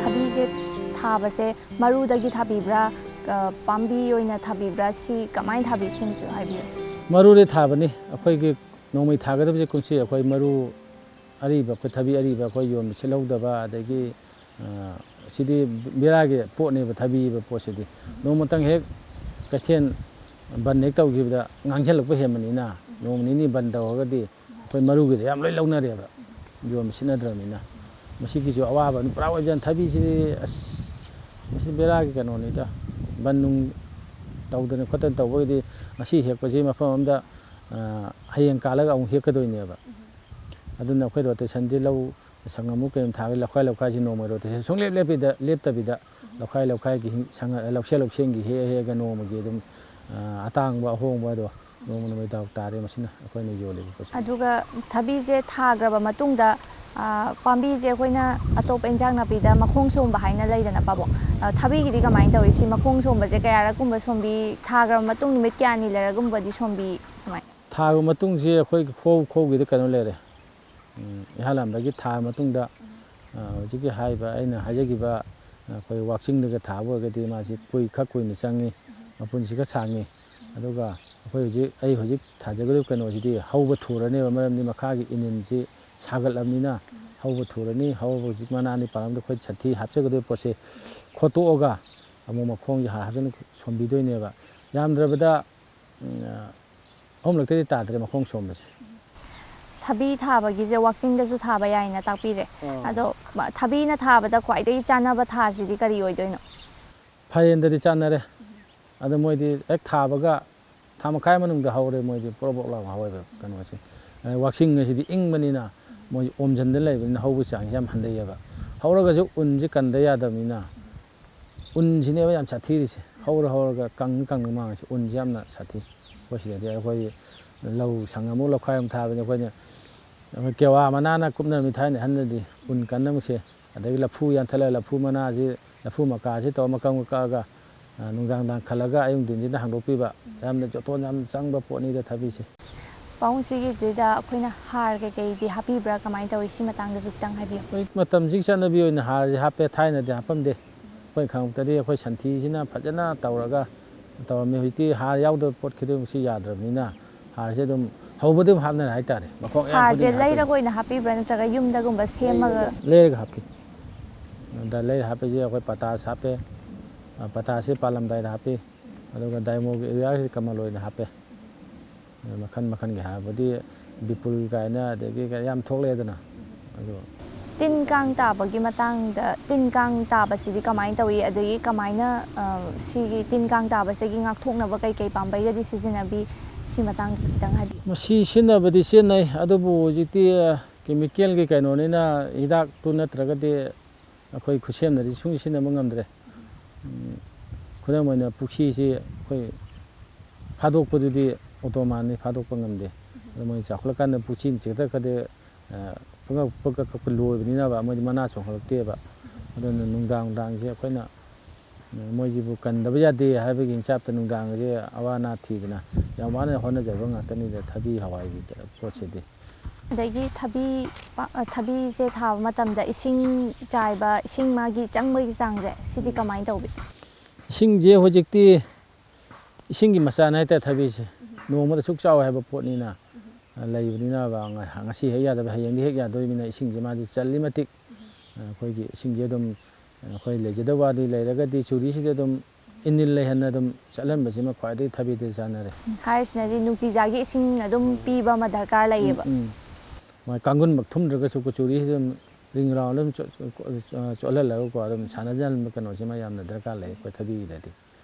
ꯊꯕꯤꯁꯦ ꯊꯥꯕꯁꯦ ꯃꯔꯨꯗꯒꯤ ꯊꯥꯕꯤꯕ꯭ꯔꯥ, ꯑ, ꯄꯥꯝꯕꯤ ꯑꯣꯏꯅ ꯊꯥꯕꯤꯕ꯭ꯔꯥ, ꯁꯤ ꯀꯃꯥꯏꯅ ꯊꯥꯕꯤ, ꯁꯤꯃꯁꯨ ꯍꯥꯏꯕꯤꯌꯨ꯫ ꯃꯔꯨꯗꯤ ꯊꯥꯕꯅꯤ꯫ ꯑꯩꯈꯣꯏꯒꯤ ꯅꯣꯡꯃꯩ ꯊꯥꯒꯗꯕꯁꯦ ꯀꯨꯝꯁꯤ ꯑꯩꯈꯣꯏ ꯃꯔꯨ ꯑꯔꯤꯕ, ꯑꯩꯈꯣꯏ ꯊꯕꯤ ꯑꯔꯤꯕ ꯑꯩꯈꯣꯏ ꯌꯣꯟꯕ ꯁꯤꯠꯍꯧꯗꯕ, ꯑꯗꯒꯤ, ꯑ, ꯁꯤꯗꯤ ꯕꯦꯔꯥꯒꯤ ꯄꯣꯠꯅꯦꯕ, ꯊꯕꯤꯕ ꯄꯣꯠꯁꯤꯗꯤ꯫ ꯅꯣꯡꯃꯇꯪ ꯍꯦꯛ ꯀꯩꯊꯦꯜ ꯕꯟ ꯍꯦꯛ ꯇꯧꯈꯤꯕꯗ ꯉꯥꯡꯁꯤꯜꯂꯛꯄ ꯍꯦꯟꯕꯅꯤꯅ, ꯅꯣꯡꯃ ꯅꯤꯅꯤ ꯕꯟ ꯇꯧꯔꯒꯗꯤ ꯑꯩꯈꯣꯏ ꯃꯔꯨꯒꯤꯗ ꯌꯥꯝ ꯂꯣꯏ ꯂꯧꯅꯔꯦꯕ, ꯌꯣꯟꯕ ꯁꯤꯠꯅꯗ꯭ꯔꯕꯅꯤꯅ꯫ ꯃꯁꯤꯒꯤꯁꯨ ꯑꯋꯥꯕ ꯑꯗꯨꯝ ꯄꯨꯔꯥ ꯑꯣꯏꯕꯖꯥꯠꯅꯤ꯫ ꯊꯕꯤꯁꯤꯗꯤ ꯑꯁ, ꯃꯁꯤ ꯕꯦꯔꯥꯒꯤ ꯀꯩꯅꯣꯅꯤꯗ꯫ ꯕꯟ ꯅꯨꯡ ꯇꯧꯗꯅ ꯈꯣꯠꯇꯅ ꯇꯧꯕꯒꯤꯗꯤ ꯉꯁꯤ ꯍꯦꯛꯄꯁꯤ ꯃꯐꯝ ꯑꯃꯗ, ꯑ, ꯍꯌꯦꯡ ꯀꯥꯜꯂꯒ ꯑꯃꯨꯛ ꯍꯦꯛꯀꯗꯣꯏꯅꯦꯕ꯫ ꯑꯗꯨꯅ ꯑꯩꯈꯣꯏ ꯔꯣꯇꯦꯁꯟꯁꯤ ꯂꯧ ꯁꯪꯉꯝ ꯑꯃꯨꯛ ꯀꯩ ꯑꯃ ꯊꯥꯕꯒꯤ ꯂꯧꯈꯥꯏ ꯂꯧꯈꯥꯏꯁꯤ ꯅꯣꯡꯃ ꯔꯣꯇꯦꯁꯟ ꯁꯨꯡꯂꯦꯞ ꯂꯦꯞꯄꯤꯗ-, ꯂꯦꯞꯇꯕꯤꯗ ꯂꯧꯈꯥꯏ ꯂꯧꯈꯥꯏꯒꯤ ꯍꯤꯡ-, ꯁꯪꯉ-, ꯂꯧꯁꯦ ꯂꯧꯁꯦꯡꯒꯤ ꯍꯦꯛꯑ ꯍꯦꯛꯑꯒ ꯅꯣꯡꯃꯒꯤ ꯑꯗꯨꯝ, ꯑ, ꯑꯇꯥꯡꯕ ꯑꯍꯣꯡꯕ ꯑꯗꯣ ꯅꯣꯡꯃ ꯅꯣꯡꯃꯒꯤ ꯗꯥꯎ ꯇꯥꯔꯦ꯫ ꯃꯁꯤꯅ ꯑꯩꯈꯣꯏꯅ ꯌꯣꯜꯂꯤꯕ ꯄꯣꯠꯁꯦ꯫ ꯑꯗꯨꯒ ꯊꯕꯤꯁꯦ ꯊꯥꯈ꯭ꯔꯕ ꯃꯇꯨꯡꯗ, ꯑ, ꯄꯥꯝꯕꯤꯁꯦ ꯑꯩꯈꯣꯏꯅ ꯑꯇꯣꯞꯄ ꯏꯟꯖꯥꯡ ꯅꯥꯄꯤꯗ ꯃꯈꯣꯡ ꯁꯣꯝꯕ ꯍꯥꯏꯅ ꯂꯩꯗꯅ ꯄꯥꯕꯣ꯫ ꯑ, ꯊꯕꯤꯒꯤꯗꯤ ꯀꯃꯥꯏꯅ ꯇꯧꯏ? ꯁꯤ ꯃꯈꯣꯡ ꯁꯣꯝꯕꯁꯦ ꯀꯌꯥꯔꯛꯀꯨꯝꯕ ꯁꯣꯝꯕꯤ? ꯊꯥꯈ꯭ꯔꯕ ꯃꯇꯨꯡ ꯅꯨꯃꯤꯠ ꯀꯌꯥꯅꯤ ꯂꯩꯔꯒꯨꯝꯕꯗꯤ ꯁꯣꯝꯕꯤ? ꯁꯨꯃꯥꯏꯅ꯫ ꯊꯥꯈ꯭ꯔꯕ ꯃꯇꯨꯡꯁꯤ ꯑꯩꯈꯣꯏꯒꯤ ꯈꯣ-, ꯈꯣꯒꯤꯗ ꯀꯩꯅꯣ ꯂꯩꯔꯦ꯫ ꯎꯝ, ꯏꯍꯥꯟ ꯍꯥꯟꯕꯒꯤ ꯊꯥ ꯃꯇꯨꯡꯗ, ꯑ, ꯍꯧꯖꯤꯛꯀꯤ ꯍꯥꯏꯔꯤꯕ ꯑꯩꯅ ꯍꯥꯏꯖꯈꯤꯕ, ꯑ, ꯑꯩꯈꯣꯏ ꯋꯥꯛꯆꯤꯡꯗꯒ ꯊꯥꯕ ꯑꯣꯏꯔꯒꯗꯤ ꯃꯥꯁꯤ ꯀꯨꯏ-, ꯈꯔ ꯀꯨꯏꯅ ꯆꯪꯉꯤ, ꯃꯄꯨꯟꯁꯤ ꯈꯔ ꯁꯥꯡꯉꯤ꯫ ꯑꯗꯨꯒ ꯑꯩꯈꯣꯏ ꯍꯧꯖꯤꯛ, ꯑꯩ ꯍꯧꯖꯤꯛ ꯊꯥꯖꯒꯗꯧꯔꯤꯕ ꯀꯩꯅꯣꯁꯤꯗꯤ ꯍꯧꯕ ꯊꯨꯔꯅꯦꯕ, ꯃꯔꯝꯗꯤ ꯃꯈꯥꯒꯤ ꯏꯅꯤꯟꯁꯤ ꯁꯥꯒꯠꯂꯕꯅꯤꯅ ꯍꯧꯕ ꯊꯨꯔꯅꯤ꯫ ꯍꯧꯕ ꯍꯧꯖꯤꯛ ꯃꯅꯥ ꯑꯅꯤ ꯄꯥꯜꯂꯝꯗ ꯑꯩꯈꯣꯏ ꯁꯟꯊꯤ ꯍꯥꯞꯆꯒꯗꯧꯔꯤꯕ ꯄꯣꯠꯁꯦ ꯈꯣꯠꯇꯣꯛꯑꯒ ꯑꯃꯨꯛ ꯃꯈꯣꯡꯁꯦ ꯍꯥꯟꯅ ꯍꯥꯞꯆꯤꯟ ꯁꯣꯝꯕꯤꯗꯣꯏꯅꯦꯕ꯫ ꯌꯥꯝꯗ꯭ꯔꯕꯗ, ꯎꯝ, ꯑꯍꯨꯝꯂꯛꯇꯩꯗꯤ ꯇꯥꯗ꯭ꯔꯦ ꯃꯈꯣꯡ ꯁꯣꯝꯕꯁꯦ꯫ ꯊꯕꯤ ꯊꯥꯕꯒꯤꯁꯦ ꯋꯥꯛꯆꯤꯡꯗꯁꯨ ꯊꯥꯕ ꯌꯥꯏꯅ ꯇꯥꯛꯄꯤꯔꯦ꯫ ꯑꯥ꯫ ꯑꯗꯣ ꯃ-, ꯊꯕꯤꯅ ꯊꯥꯕꯗ ꯈ꯭ꯋꯥꯏꯗꯒꯤ ꯆꯥꯟꯅꯕ ꯊꯥꯁꯤꯗꯤ ꯀꯔꯤ ꯑꯣꯏꯗꯣꯏꯅꯣ? ꯐꯥꯏꯔꯦꯟꯗꯗꯤ ꯆꯥꯟꯅꯔꯦ꯫ ꯑꯗꯣ ꯃꯣꯏꯗꯤ ꯍꯦꯛ ꯊꯥꯕꯒ ꯊꯥ ꯃꯈꯥꯏ ꯃꯅꯨꯡꯗ ꯍꯧꯔꯦ, ꯃꯣꯏꯗꯤ ꯄ꯭ꯔꯣꯛ ꯄ꯭ꯔꯣꯛ ꯂꯥꯎꯅ ꯍꯧꯋꯦꯕ ꯀꯩꯅꯣꯁꯦ꯫ ꯑ, ꯋꯥꯛꯆꯤꯡ ꯑꯁꯤꯗꯤ ꯏꯪꯕꯅꯤꯅ ꯃꯣꯏ ꯑꯣꯝꯁꯤꯟꯗ ꯂꯩꯕꯅꯤꯅ ꯍꯧꯕꯒꯤ ꯆꯥꯡꯁꯦ ꯌꯥꯝ ꯍꯟꯊꯩꯌꯦꯕ꯫ ꯍꯧꯔꯒꯁꯨ ꯎꯟꯁꯦ ꯀꯟꯗ ꯌꯥꯗꯕꯅꯤꯅ ꯎꯟꯁꯤꯅꯦꯕ ꯌꯥꯝ ꯁꯥꯊꯤꯔꯤꯁꯦ꯫ ꯍꯧꯔ ꯍꯧꯔꯒ ꯀꯪꯉ ꯀꯪꯉ ꯃꯥꯡꯉꯤꯁꯦ꯫ ꯎꯟꯁꯦ ꯌꯥꯝꯅ ꯁꯥꯊꯤ꯫ ꯑꯩꯈꯣꯏ ꯁꯤꯗꯗꯤ ꯑꯩꯈꯣꯏ ꯂꯧ ꯁꯪꯉꯝ ꯑꯃꯨꯛ ꯂꯧꯈꯥꯏ ꯑꯃꯨꯛ ꯊꯥꯕꯅꯤ ꯑꯩꯈꯣꯏꯅ꯫ ꯑꯩꯈꯣꯏ ꯀꯦꯋꯥ ꯃꯅꯥꯅ ꯀꯨꯞꯅꯔꯝꯃꯤ ꯊꯥꯏꯅ ꯑꯍꯟꯅꯗꯤ ꯎꯟ ꯀꯟꯅꯕꯁꯦ꯫ ꯑꯗꯒꯤ ꯂꯐꯨ ꯌꯥꯟꯊꯠꯂꯒ ꯂꯐꯨ ꯃꯅꯥꯁꯤ, ꯂꯐꯨ ꯃꯀꯥꯁꯤ ꯇꯧꯔ ꯃꯀꯛ ꯃꯀꯛ ꯀꯛꯑꯒ, ꯑ, ꯅꯨꯡꯗꯥꯡ ꯅꯨꯡꯗꯥꯡ ꯈꯜꯂꯒ ꯑꯌꯨꯛ ꯅꯨꯡꯊꯤꯟꯁꯤꯗ ꯍꯥꯡꯗꯣꯛꯄꯤꯕ꯫ ꯌꯥꯝꯅ ꯖꯣꯇꯣꯟ ꯌꯥꯝꯅ ꯆꯪꯕ ꯄꯣꯠꯅꯤꯗ ꯊꯕꯤꯁꯦ꯫ ꯄꯥꯕꯨꯡ, ꯁꯤꯒꯤꯗꯨꯗ ꯑꯩꯈꯣꯏꯅ ꯍꯥꯔ ꯀꯩꯀꯩꯗꯤ ꯍꯥꯞꯄꯤꯕ꯭ꯔꯥ? ꯀꯃꯥꯏꯅ ꯇꯧꯏ? ꯁꯤ ꯃꯇꯥꯡꯗꯁꯨ ꯈꯤꯇꯪ ꯍꯥꯏꯕꯤꯌꯨ꯫ ꯍꯧꯖꯤꯛ ꯃꯇꯝꯁꯤꯒꯤ ꯆꯠꯅꯕꯤ ꯑꯣꯏꯅ ꯍꯥꯔꯁꯦ ꯍꯥꯞꯄꯦ, ꯊꯥꯏꯅꯗꯤ ꯍꯥꯞꯄꯝꯗꯦ꯫ ꯑꯩꯈꯣꯏꯅ ꯈꯪꯉꯛꯄꯗꯗꯤ ꯑꯩꯈꯣꯏ ꯁꯟꯊꯤꯁꯤꯅ ꯐꯖꯅ ꯇꯧꯔꯒ ꯇꯧꯔꯝꯃꯤ꯫ ꯍꯧꯖꯤꯛꯇꯤ ꯍꯥꯔ ꯌꯥꯎꯗꯕ ꯄꯣꯠ ꯈꯨꯗꯤꯡꯃꯛꯁꯤ ꯌꯥꯗ꯭ꯔꯕꯅꯤꯅ ꯍꯥꯔꯁꯦ ꯑꯗꯨꯝ ꯍꯧꯕꯗꯩ ꯑꯗꯨꯝ ꯍꯥꯞꯅꯔꯦ ꯍꯥꯏꯇꯥꯔꯦ꯫ ꯃꯈꯣꯡ ꯑꯌꯥꯝꯕ ꯍꯥꯔꯁꯦ ꯈꯨꯗꯤꯡ ꯍꯥꯞꯄꯦ꯫ ꯂꯩꯔꯒ ꯑꯣꯏꯅ ꯍꯥꯞꯄꯤꯕ꯭ꯔꯥ, ꯅꯠꯇ꯭ꯔꯒ ꯌꯨꯝꯗꯒꯨꯝꯕ ꯁꯦꯝꯃꯒ? ꯂꯩꯔꯒ ꯍꯥꯞꯄꯤ꯫ ꯑꯗ ꯂꯩꯔ ꯍꯥꯞꯄꯁꯦ ꯑꯩꯈꯣꯏ ꯄꯇꯥꯁ ꯍꯥꯞꯄꯦ꯫ ꯑ, ꯄꯇꯥꯁꯁꯦ ꯄꯥꯜꯂꯝꯗꯥꯏꯗ ꯍꯥꯞꯄꯤ꯫ ꯑꯗꯨꯒ ꯗꯥꯏꯃꯣꯒꯤ ꯌꯨꯔꯤꯌꯥꯁꯤ ꯀꯃꯟ ꯑꯣꯏꯅ ꯍꯥꯞꯄꯦ꯫ ꯑꯗ ꯃꯈꯜ ꯃꯈꯜꯒꯤ ꯍꯥꯞꯄꯗꯤ ꯕꯤꯄꯨꯜ ꯀꯥꯏꯅ ꯑꯗꯒꯤ ꯌꯥꯝ ꯊꯣꯛꯂꯛꯑꯦꯗꯅ꯫ ꯑꯗꯣ ꯇꯤꯟ ꯀꯥꯡ ꯇꯥꯕꯒꯤ ꯃꯇꯥꯡꯗ, ꯇꯤꯟ ꯀꯥꯡ ꯇꯥꯕꯁꯤꯗꯤ ꯀꯃꯥꯏꯅ ꯇꯧꯏ, ꯑꯗꯒꯤ ꯀꯃꯥꯏꯅ, ꯑ, ꯁꯤꯒꯤ ꯇꯤꯟ ꯀꯥꯡ ꯇꯥꯕꯁꯤꯒꯤ ꯉꯥꯛꯊꯣꯛꯅꯕ ꯀꯩ ꯀꯩ ꯄꯥꯝꯕꯩꯒꯗꯤ ꯁꯤꯖꯤꯟꯅꯕꯤ? ꯁꯤ ꯃꯇꯥꯡꯗꯁꯨ ꯈꯤꯇꯪ ꯍꯥꯏꯕꯤꯌꯨ꯫ ꯃꯁꯤ ꯁꯤꯖꯤꯟꯅꯕꯗꯤ ꯁꯤꯖꯤꯟꯅꯩ, ꯑꯗꯨꯕꯨ ꯍꯧꯖꯤꯛꯇꯤ, ꯑ, chemical ꯒꯤ ꯀꯩꯅꯣꯅꯤꯅ ꯍꯤꯗꯥꯛꯇꯨ ꯅꯠꯇ꯭ꯔꯒꯗꯤ ꯑꯩꯈꯣꯏ ꯈꯨꯠꯁꯦꯝꯅꯗꯤ ꯁꯨꯡ ꯁꯤꯖꯤꯟꯅꯕ ꯉꯝꯗ꯭ꯔꯦ꯫ ꯎꯝ, ꯈꯨꯗꯝ ꯑꯣꯏꯅ ꯄꯨꯈ꯭ꯔꯤꯁꯤ ꯑꯩꯈꯣꯏ ꯐꯥꯗꯣꯛꯄꯗꯨꯗꯤ automatic ꯅꯤ, ꯐꯥꯗꯣꯛꯄ ꯉꯝꯗꯦ꯫ ꯑꯗꯨ ꯃꯣꯏ ꯆꯥꯎꯈꯠꯂꯀꯥꯟꯗ ꯄꯨꯈ꯭ꯔꯤ ꯑꯃ ꯆꯦꯛꯊꯈ꯭ꯔꯗꯤ, ꯑ, ꯄꯪꯀꯛ ꯄꯪꯀꯛ ꯀꯛꯄ ꯂꯣꯏꯕꯅꯤꯅꯕ, ꯃꯣꯏꯗꯤ ꯃꯅꯥ ꯆꯣꯡꯈꯠꯂꯛꯇꯦꯕ꯫ ꯑꯗꯨꯅ ꯅꯨꯡꯗꯥꯡ ꯅꯨꯡꯗꯥꯡꯁꯦ ꯑꯩꯈꯣꯏꯅ, ꯎꯝ, ꯃꯣꯏꯁꯤꯕꯨ ꯀꯟꯗꯕ ꯌꯥꯗꯦ ꯍꯥꯏꯕꯒꯤ ꯍꯤꯡꯆꯥꯞꯇ ꯅꯨꯡꯗꯥꯡꯁꯦ ꯑꯋꯥ ꯑꯅꯥ ꯊꯤꯗꯅ ꯌꯥꯝ ꯋꯥꯅ ꯍꯣꯠꯅꯖꯕ ꯉꯥꯛꯇꯅꯤꯗ ꯊꯕꯤ ꯍꯋꯥꯏꯒꯤ ꯄꯣꯠꯁꯤꯗꯤ꯫ ꯑꯗꯒꯤ ꯊꯕꯤ ꯄꯥ-, ꯑ, ꯊꯕꯤꯁꯦ ꯊꯥꯕ ꯃꯇꯝꯗ ꯏꯁꯤꯡ ꯆꯥꯏꯕ, ꯏꯁꯤꯡ ꯃꯥꯒꯤ ꯆꯪꯕꯒꯤ ꯆꯥꯡꯁꯦ, ꯁꯤꯗꯤ ꯎꯝ꯫ ꯀꯃꯥꯏꯅ ꯇꯧꯕꯤ? ꯏꯁꯤꯡꯁꯦ ꯍꯧꯖꯤꯛꯇꯤ ꯏꯁꯤꯡꯒꯤ ꯃꯆꯥꯅꯦ ꯍꯥꯏꯇꯥꯔꯦ ꯊꯕꯤꯁꯦ꯫ ꯎꯝ꯫ ꯅꯣꯡꯃꯗ ꯁꯨꯛ ꯆꯥꯎ ꯍꯥꯏꯕ ꯄꯣꯠꯅꯤꯅ, ꯎꯝ꯫ ꯑ, ꯂꯩꯕꯅꯤꯅ ꯉ-, ꯉꯁꯤ ꯍꯦꯛ ꯌꯥꯗꯕ ꯍꯌꯦꯡꯗꯤ ꯍꯦꯛ ꯌꯥꯗꯣꯔꯤꯕꯅꯤꯅ ꯏꯁꯤꯡꯁꯦ ꯃꯥꯗꯤ ꯆꯜꯂꯤ ꯃꯇꯤꯛ, ꯎꯝ꯫ ꯑ, ꯑꯩꯈꯣꯏꯒꯤ ꯏꯁꯤꯡꯁꯦ ꯑꯗꯨꯝ, ꯑ, ꯑꯩꯈꯣꯏ ꯂꯩꯖꯗꯕ ꯋꯥꯗꯤ ꯂꯩꯔꯒꯗꯤ ꯆꯨꯔꯤꯁꯤꯗ ꯑꯗꯨꯝ ꯏꯅꯤꯜ ꯂꯩꯍꯟꯅ ꯑꯗꯨꯝ ꯆꯠꯍꯟꯕꯁꯤꯃ ꯈ꯭ꯋꯥꯏꯗꯒꯤ ꯊꯕꯤꯗ ꯆꯥꯟꯅꯔꯦ꯫ ꯍꯥꯏꯔꯤꯁꯤꯅꯗꯤ ꯅꯨꯡꯇꯤꯖꯥꯒꯤ ꯏꯁꯤꯡ ꯑꯗꯨꯝ ꯎꯝ꯫ ꯄꯤꯕ ꯑꯃ ꯗꯔꯀꯥꯔ ꯎꯝ, ꯂꯩꯌꯦꯕ꯫ ꯎꯝ꯫ ꯃꯥ ꯀꯥꯡꯒꯨꯟꯃꯛ ꯊꯨꯝꯗ꯭ꯔꯒꯁꯨ ꯀꯨꯆꯨꯔꯤꯁꯤ ꯑꯗꯨꯝ ring round ꯑꯗꯨꯝ ꯆꯣ-, ꯆꯣ-, ꯆꯣ-, ꯆꯣꯠꯍꯜꯂꯒꯀꯣ ꯑꯗꯨꯝ ꯁꯥꯟꯅꯖꯍꯟꯕ ꯀꯩꯅꯣꯁꯤꯃ ꯌꯥꯝꯅ ꯗꯔꯀꯥꯔ ꯂꯩ ꯑꯩꯈꯣꯏ ꯊꯕꯤꯒꯤꯗꯗꯤ꯫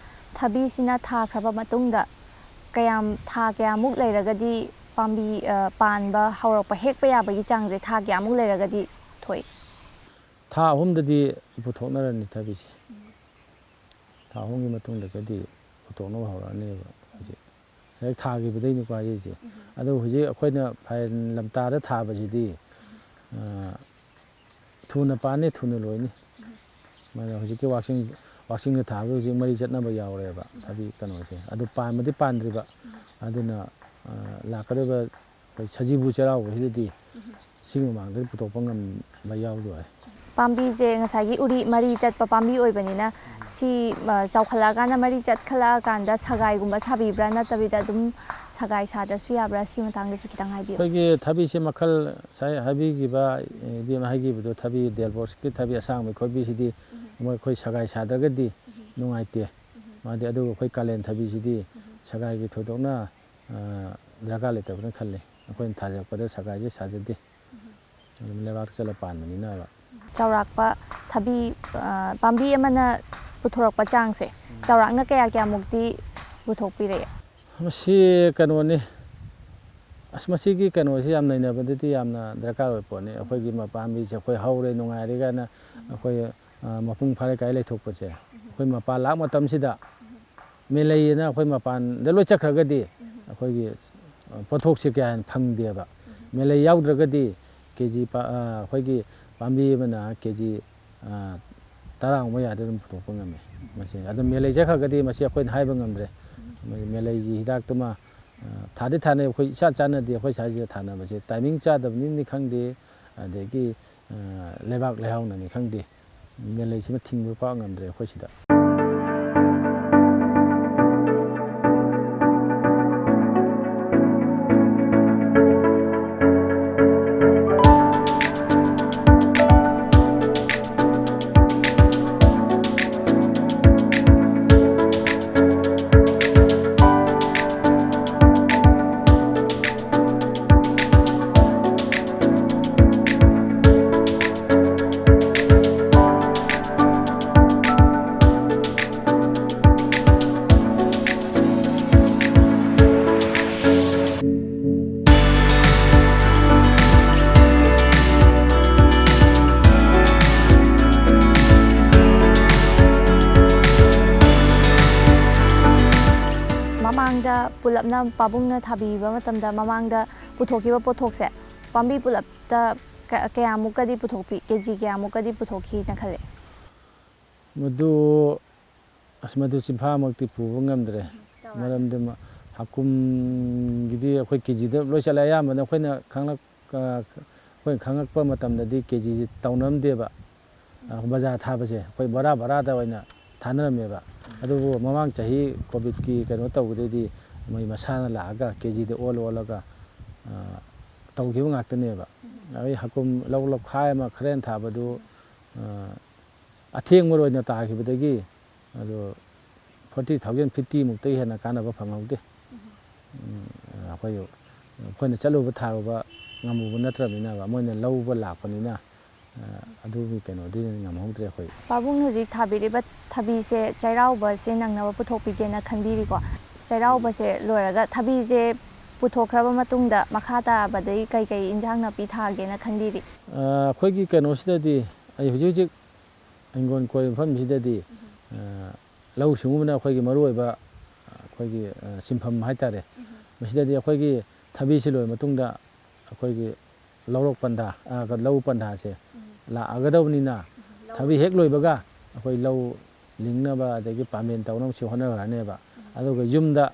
ꯊꯕꯤꯁꯤꯅ ꯊꯥꯈ꯭ꯔꯕ ꯃꯇꯨꯡꯗ ꯀꯌꯥꯝ, ꯊꯥ ꯀꯌꯥꯃꯨꯛ ꯂꯩꯔꯒꯗꯤ ꯄꯥꯝꯕꯤ, ꯑ, ꯄꯥꯟꯕ ꯍꯧꯔꯛꯄ, ꯍꯦꯛꯄ ꯌꯥꯕꯒꯤ ꯆꯥꯡꯁꯦ ꯊꯥ ꯀꯌꯥꯃꯨꯛ ꯂꯩꯔꯒꯗꯤ ꯊꯣꯛꯏ? ꯊꯥ ꯑꯍꯨꯝꯗꯗꯤ ꯄꯨꯊꯣꯛꯅꯔꯅꯤ ꯊꯕꯤꯁꯦ꯫ ꯎꯝ꯫ ꯊꯥ ꯑꯍꯨꯝꯒꯤ ꯃꯇꯨꯡꯗꯒꯗꯤ ꯄꯨꯊꯣꯛꯅꯕ ꯍꯧꯔꯛꯑꯅꯦꯕ ꯍꯧꯖꯤꯛ꯫ ꯍꯦꯛ ꯊꯥꯈꯤꯕꯗꯩꯅꯤꯀꯣ ꯍꯥꯏꯔꯛꯏꯁꯦ꯫ ꯎꯝ꯫ ꯑꯗꯣ ꯍꯧꯖꯤꯛ ꯑꯩꯈꯣꯏꯅ ꯐꯥꯏꯔꯦꯟ ꯂꯝꯇꯥꯗ ꯊꯥꯕꯁꯤꯗꯤ, ꯑ, ꯊꯨꯅ ꯄꯥꯟꯅꯤ, ꯊꯨꯅ ꯂꯣꯏꯅꯤ꯫ ꯎꯝ꯫ ꯃꯥꯅ ꯍꯧꯖꯤꯛꯀꯤ ꯋꯥꯛꯆꯤꯡ, ꯋꯥꯛꯆꯤꯡꯗ ꯊꯥꯕꯗ ꯍꯧꯖꯤꯛ ꯃꯔꯤ ꯆꯠꯅꯕ ꯌꯥꯎꯔꯦꯕ ꯊꯕꯤ ꯀꯩꯅꯣꯁꯦ꯫ ꯑꯗꯨ ꯄꯥꯟꯕꯗꯤ ꯄꯥꯟꯗ꯭ꯔꯤꯕ꯫ ꯎꯝ꯫ ꯑꯗꯨꯅ, ꯑ, ꯂꯥꯛꯀꯗꯧꯔꯤꯕ ꯑꯩꯈꯣꯏ ꯁꯖꯤꯕꯨ ꯆꯩꯔꯥꯎꯕꯁꯤꯗꯗꯤ ꯎꯝ꯫ ꯁꯤꯒꯤ ꯃꯃꯥꯡꯗꯗꯤ ꯄꯨꯊꯣꯛꯄ ꯉꯝꯕ ꯌꯥꯎꯗꯣꯔꯦ꯫ ꯄꯥꯝꯕꯤꯁꯦ ꯉꯁꯥꯏꯒꯤ ꯎꯔꯤ ꯃꯔꯤ ꯆꯠꯄ ꯄꯥꯝꯕꯤ ꯑꯣꯏꯕꯅꯤꯅ, ꯁꯤ, ꯑ, ꯆꯥꯎꯈꯠꯂꯛꯑꯀꯥꯟꯗ, ꯃꯔꯤ ꯆꯠꯈꯠꯂꯛꯑꯀꯥꯟꯗ ꯁꯒꯥꯏꯒꯨꯝꯕ ꯁꯥꯕꯤꯕ꯭ꯔꯥ? ꯅꯠꯇꯕꯤꯗ ꯑꯗꯨꯝ ꯁꯒꯥꯏ ꯁꯥꯗ꯭ꯔꯁꯨ ꯌꯥꯕ꯭ꯔꯥ? ꯁꯤ ꯃꯇꯥꯡꯗꯁꯨ ꯈꯤꯇꯪ ꯍꯥꯏꯕꯤꯌꯨ꯫ ꯑꯩꯈꯣꯏꯒꯤ ꯊꯕꯤꯁꯦ ꯃꯈꯜ ꯉꯁꯥꯏ ꯍꯥꯏꯕꯤꯈꯤꯕ, ꯏꯕꯦꯝꯃ ꯍꯥꯏꯈꯤꯕꯗꯣ, ꯊꯕꯤ ꯗꯦꯜꯕꯣꯁꯀꯤ ꯊꯕꯤ ꯑꯁꯥꯡꯕꯤ ꯈꯣꯏꯕꯤꯁꯤꯗꯤ ꯎꯝ꯫ ꯃꯣꯏ ꯑꯩꯈꯣꯏ ꯁꯒꯥꯏ ꯁꯥꯗ꯭ꯔꯒꯗꯤ ꯎꯝ꯫ ꯅꯨꯡꯉꯥꯏꯇꯦ꯫ ꯎꯝ꯫ ꯃꯥꯗꯤ, ꯑꯗꯨꯒ ꯑꯩꯈꯣꯏ ꯀꯥꯂꯦꯟ ꯊꯕꯤꯁꯤꯗꯤ ꯎꯝ꯫ ꯁꯒꯥꯏꯒꯤ ꯊꯣꯏꯗꯣꯛꯅ, ꯑ, ꯗꯔꯀꯥꯔ ꯂꯩꯇꯕꯅ ꯈꯜꯂꯤ꯫ ꯑꯩꯈꯣꯏꯅ ꯊꯥꯖꯔꯛꯄꯗ ꯁꯒꯥꯏꯁꯦ ꯁꯥꯖꯗꯦ꯫ ꯎꯝ꯫ ꯑꯗꯨꯝ ꯂꯩꯕꯥꯛ ꯆꯠꯂ ꯄꯥꯟꯕꯅꯤꯅꯕ꯫ ꯆꯥꯎꯔꯥꯛꯄ ꯊꯕꯤ, ꯑ, ꯄꯥꯝꯕꯤ ꯑꯃꯅ ꯄꯨꯊꯣꯔꯛꯄ ꯆꯥꯡꯁꯦ ꯆꯥꯎꯔꯥꯛꯅ ꯀꯌꯥ ꯀꯌꯥꯃꯨꯛꯇꯤ ꯄꯨꯊꯣꯛꯄꯤꯔꯛꯑꯦ? ꯃꯁꯤ ꯀꯩꯅꯣꯅꯤ, ꯑꯁ, ꯃꯁꯤꯒꯤ ꯀꯩꯅꯣꯁꯤ ꯌꯥꯝ ꯅꯩꯅꯕꯗꯗꯤ ꯌꯥꯝꯅ ꯗꯔꯀꯥꯔ ꯑꯣꯏ ꯄꯣꯠꯅꯤ꯫ ꯑꯩꯈꯣꯏꯒꯤ ꯃꯄꯥꯝꯕꯤꯁꯦ ꯑꯩꯈꯣꯏ ꯍꯧꯔꯦ, ꯅꯨꯡꯉꯥꯏꯔꯦ ꯀꯥꯏꯅ ꯑꯩꯈꯣꯏ, ꯑ, ꯃꯄꯨꯡ ꯐꯥꯔꯦ ꯀꯥꯏ ꯂꯩꯊꯣꯛꯄꯁꯦ, ꯑꯩꯈꯣꯏ ꯃꯄꯥꯟ ꯂꯥꯛ ꯃꯇꯝꯁꯤꯗ ꯃꯦꯂꯩꯅ ꯑꯩꯈꯣꯏ ꯃꯄꯥꯟꯗ ꯂꯣꯏ ꯆꯠꯈ꯭ꯔꯒꯗꯤ ꯑꯩꯈꯣꯏꯒꯤ, ꯑ, ꯄꯣꯠꯊꯣꯛꯁꯦ ꯀꯌꯥ ꯍꯦꯟꯅ ꯐꯪꯗꯦꯕ꯫ ꯃꯦꯂꯩ ꯌꯥꯎꯗ꯭ꯔꯒꯗꯤ ꯀꯦ ꯖꯤ ꯄ-, ꯑ, ꯑꯩꯈꯣꯏꯒꯤ ꯄꯥꯝꯕꯤ ꯑꯃꯅ ꯀꯦ ꯖꯤ, ꯑ, ꯇꯔꯥꯒꯨꯝꯕ ꯌꯥꯗ ꯑꯗꯨꯝ ꯄꯨꯊꯣꯛꯄ ꯉꯝꯃꯦ꯫ ꯃꯁꯤ ꯑꯗꯨꯝ ꯃꯦꯂꯩ ꯆꯠꯈ꯭ꯔꯒꯗꯤ ꯃꯁꯤ ꯑꯩꯈꯣꯏꯅ ꯍꯥꯏꯕ ꯉꯝꯗ꯭ꯔꯦ꯫ ꯃꯦꯂꯩꯒꯤ ꯍꯤꯗꯥꯛꯇꯨꯃ, ꯑ, ꯊꯥꯗꯤ ꯊꯥꯅꯩ, ꯑꯩꯈꯣꯏ ꯏꯆꯥ ꯆꯥꯟꯅꯗꯦ꯫ ꯑꯩꯈꯣꯏ ꯁ꯭ꯋꯥꯏꯁꯤꯗ ꯊꯥꯅꯕꯁꯦ ꯇꯥꯏꯃꯤꯡ ꯆꯥꯗꯕꯅꯤꯅꯤ ꯈꯪꯗꯦ, ꯑꯗꯒꯤ, ꯑ, ꯂꯩꯕꯥꯛ ꯂꯩꯍꯥꯎꯅꯅꯤ ꯈꯪꯗꯦ, ꯃꯦꯂꯩꯁꯤꯃ ꯊꯤꯡꯕ ꯄꯥꯛ ꯉꯝꯗ꯭ꯔꯦ ꯑꯩꯈꯣꯏ ꯁꯤꯗ꯫ ꯃꯃꯥꯡꯗ ꯄꯨꯂꯞꯅ ꯄꯥꯕꯨꯡꯅ ꯊꯥꯕꯤꯕ ꯃꯇꯝꯗ ꯃꯃꯥꯡꯗ ꯄꯨꯊꯣꯛꯈꯤꯕ ꯄꯣꯠꯊꯣꯛꯁꯦ ꯄꯥꯝꯕꯤ ꯄꯨꯂꯞꯇ ꯀ-, ꯀꯌꯥꯃꯨꯛꯀꯗꯤ ꯄꯨꯊꯣꯛꯄꯤ, ꯀꯦ ꯖꯤ ꯀꯌꯥꯃꯨꯛꯀꯗꯤ ꯄꯨꯊꯣꯛꯈꯤꯅ ꯈꯜꯂꯦ? ꯃꯗꯨ, ꯑꯁ, ꯃꯗꯨ ꯆꯤꯟꯐꯥꯃꯛꯇꯤ ꯄꯨꯕ ꯉꯝꯗ꯭ꯔꯦ꯫ ꯆꯥꯎꯔꯥꯛꯅ꯫ ꯃꯔꯝꯗꯤ ꯃ-, ꯍꯥꯀꯨꯝꯒꯤꯗꯤ ꯑꯩꯈꯣꯏ ꯀꯦ ꯖꯤꯗ ꯂꯣꯏ ꯆꯠꯂꯦ꯫ ꯑꯌꯥꯝꯕꯅ ꯑꯩꯈꯣꯏꯅ ꯈꯪꯂꯛ-, ꯑ, ꯑꯩꯈꯣꯏꯅ ꯈꯪꯉꯛꯄ ꯃꯇꯝꯗꯗꯤ ꯀꯦ ꯖꯤꯁꯤ ꯇꯧꯅꯔꯝꯗꯦꯕ꯫ ꯑ, ꯕꯖꯥꯔ ꯊꯥꯕꯁꯦ ꯑꯩꯈꯣꯏ ꯕꯣꯔꯥ ꯕꯣꯔꯥꯗ ꯑꯣꯏꯅ ꯊꯥꯅꯔꯝꯃꯦꯕ꯫ ꯑꯗꯨꯕꯨ ꯃꯃꯥꯡ ꯆꯍꯤ ꯀꯣꯚꯤꯗꯀꯤ ꯀꯩꯅꯣ ꯇꯧꯕꯗꯩꯗꯤ ꯃꯣꯏ ꯃꯁꯥꯅ ꯂꯥꯛꯑꯒ ꯀꯦ ꯖꯤꯗ ꯑꯣꯜ ꯑꯣꯜꯂꯒ, ꯑ, ꯇꯧꯈꯤꯕ ꯉꯥꯛꯇꯅꯦꯕ꯫ ꯑꯗꯩ ꯍꯥꯀꯨꯝ ꯂꯧ ꯂꯧꯈꯥꯏ ꯑꯃ ꯈꯔ ꯍꯦꯟꯅ ꯊꯥꯕꯗꯨ, ꯑ, ꯑꯊꯦꯡꯕ ꯑꯣꯏꯅ ꯇꯥꯈꯤꯕꯗꯒꯤ ꯑꯗꯣ forty thousand, fifty ꯃꯨꯛꯇꯒꯤ ꯍꯦꯟꯅ ꯀꯥꯟꯅꯕ ꯐꯪꯍꯧꯗꯦ꯫ ꯎꯝ, ꯑꯩꯈꯣꯏ, ꯑꯩꯈꯣꯏꯅ ꯆꯠꯂꯨꯕ ꯊꯥꯔꯨꯕ ꯉꯝꯃꯨꯕ ꯅꯠꯇ꯭ꯔꯕꯅꯤꯅꯕ, ꯃꯣꯏꯅ ꯂꯧꯕ ꯂꯥꯛꯄꯅꯤꯅ, ꯑ, ꯑꯗꯨꯒꯤ ꯀꯩꯅꯣꯗꯤ ꯉꯝꯍꯧꯗ꯭ꯔꯦ ꯑꯩꯈꯣꯏ꯫ ꯄꯥꯕꯨꯡꯅ ꯍꯧꯖꯤꯛ ꯊꯥꯕꯤꯔꯤꯕ ꯊꯕꯤꯁꯦ ꯆꯩꯔꯥꯎꯕꯁꯦ ꯅꯪꯅꯕ ꯄꯨꯊꯣꯛꯄꯤꯒꯦꯅ ꯈꯟꯕꯤꯔꯤꯀꯣ꯫ ꯆꯩꯔꯥꯎꯕꯁꯦ ꯂꯣꯏꯔꯒ ꯊꯕꯤꯁꯦ ꯄꯨꯊꯣꯛꯈ꯭ꯔꯕ ꯃꯇꯨꯡꯗ ꯃꯈꯥ ꯇꯥꯕꯗꯩ ꯀꯩꯀꯩ ꯏꯟꯖꯥꯡ ꯅꯥꯄꯤ ꯊꯥꯒꯦꯅ ꯈꯟꯕꯤꯔꯤ? ꯑ, ꯑꯩꯈꯣꯏꯒꯤ ꯀꯩꯅꯣꯁꯤꯗꯗꯤ ꯑꯩ ꯍꯧꯖꯤꯛ ꯍꯧꯖꯤꯛ ꯍꯤꯡꯒꯣꯜ ꯀꯣꯏꯕ ꯃꯐꯝꯁꯤꯗꯗꯤ, ꯑ, ꯂꯧꯎ ꯁꯤꯡꯎꯕꯅ ꯑꯩꯈꯣꯏꯒꯤ ꯃꯔꯨꯑꯣꯏꯕ, ꯑꯩꯈꯣꯏꯒꯤ, ꯑ, ꯁꯤꯟꯐꯝ ꯍꯥꯏꯇꯥꯔꯦ꯫ ꯃꯁꯤꯗꯗꯤ ꯑꯩꯈꯣꯏꯒꯤ ꯊꯕꯤꯁꯤ ꯂꯣꯏꯔ ꯃꯇꯨꯡꯗ ꯑꯩꯈꯣꯏꯒꯤ ꯂꯧꯔꯣꯛ ꯄꯟꯊꯥ, ꯑ, ꯂꯧ ꯄꯟꯊꯥꯁꯦ ꯂꯥꯛꯑꯒꯗꯧꯕꯅꯤꯅ, ꯊꯕꯤ ꯍꯦꯛ ꯂꯣꯏꯕꯒ ꯑꯩꯈꯣꯏ ꯂꯧ ꯂꯤꯡꯅꯕ ꯑꯗꯒꯤ ꯄꯥꯃꯦꯟ ꯇꯧꯅꯕꯁꯤ ꯍꯣꯠꯅꯈ꯭ꯔꯅꯦꯕ꯫ ꯑꯗꯨꯒ ꯌꯨꯝꯗ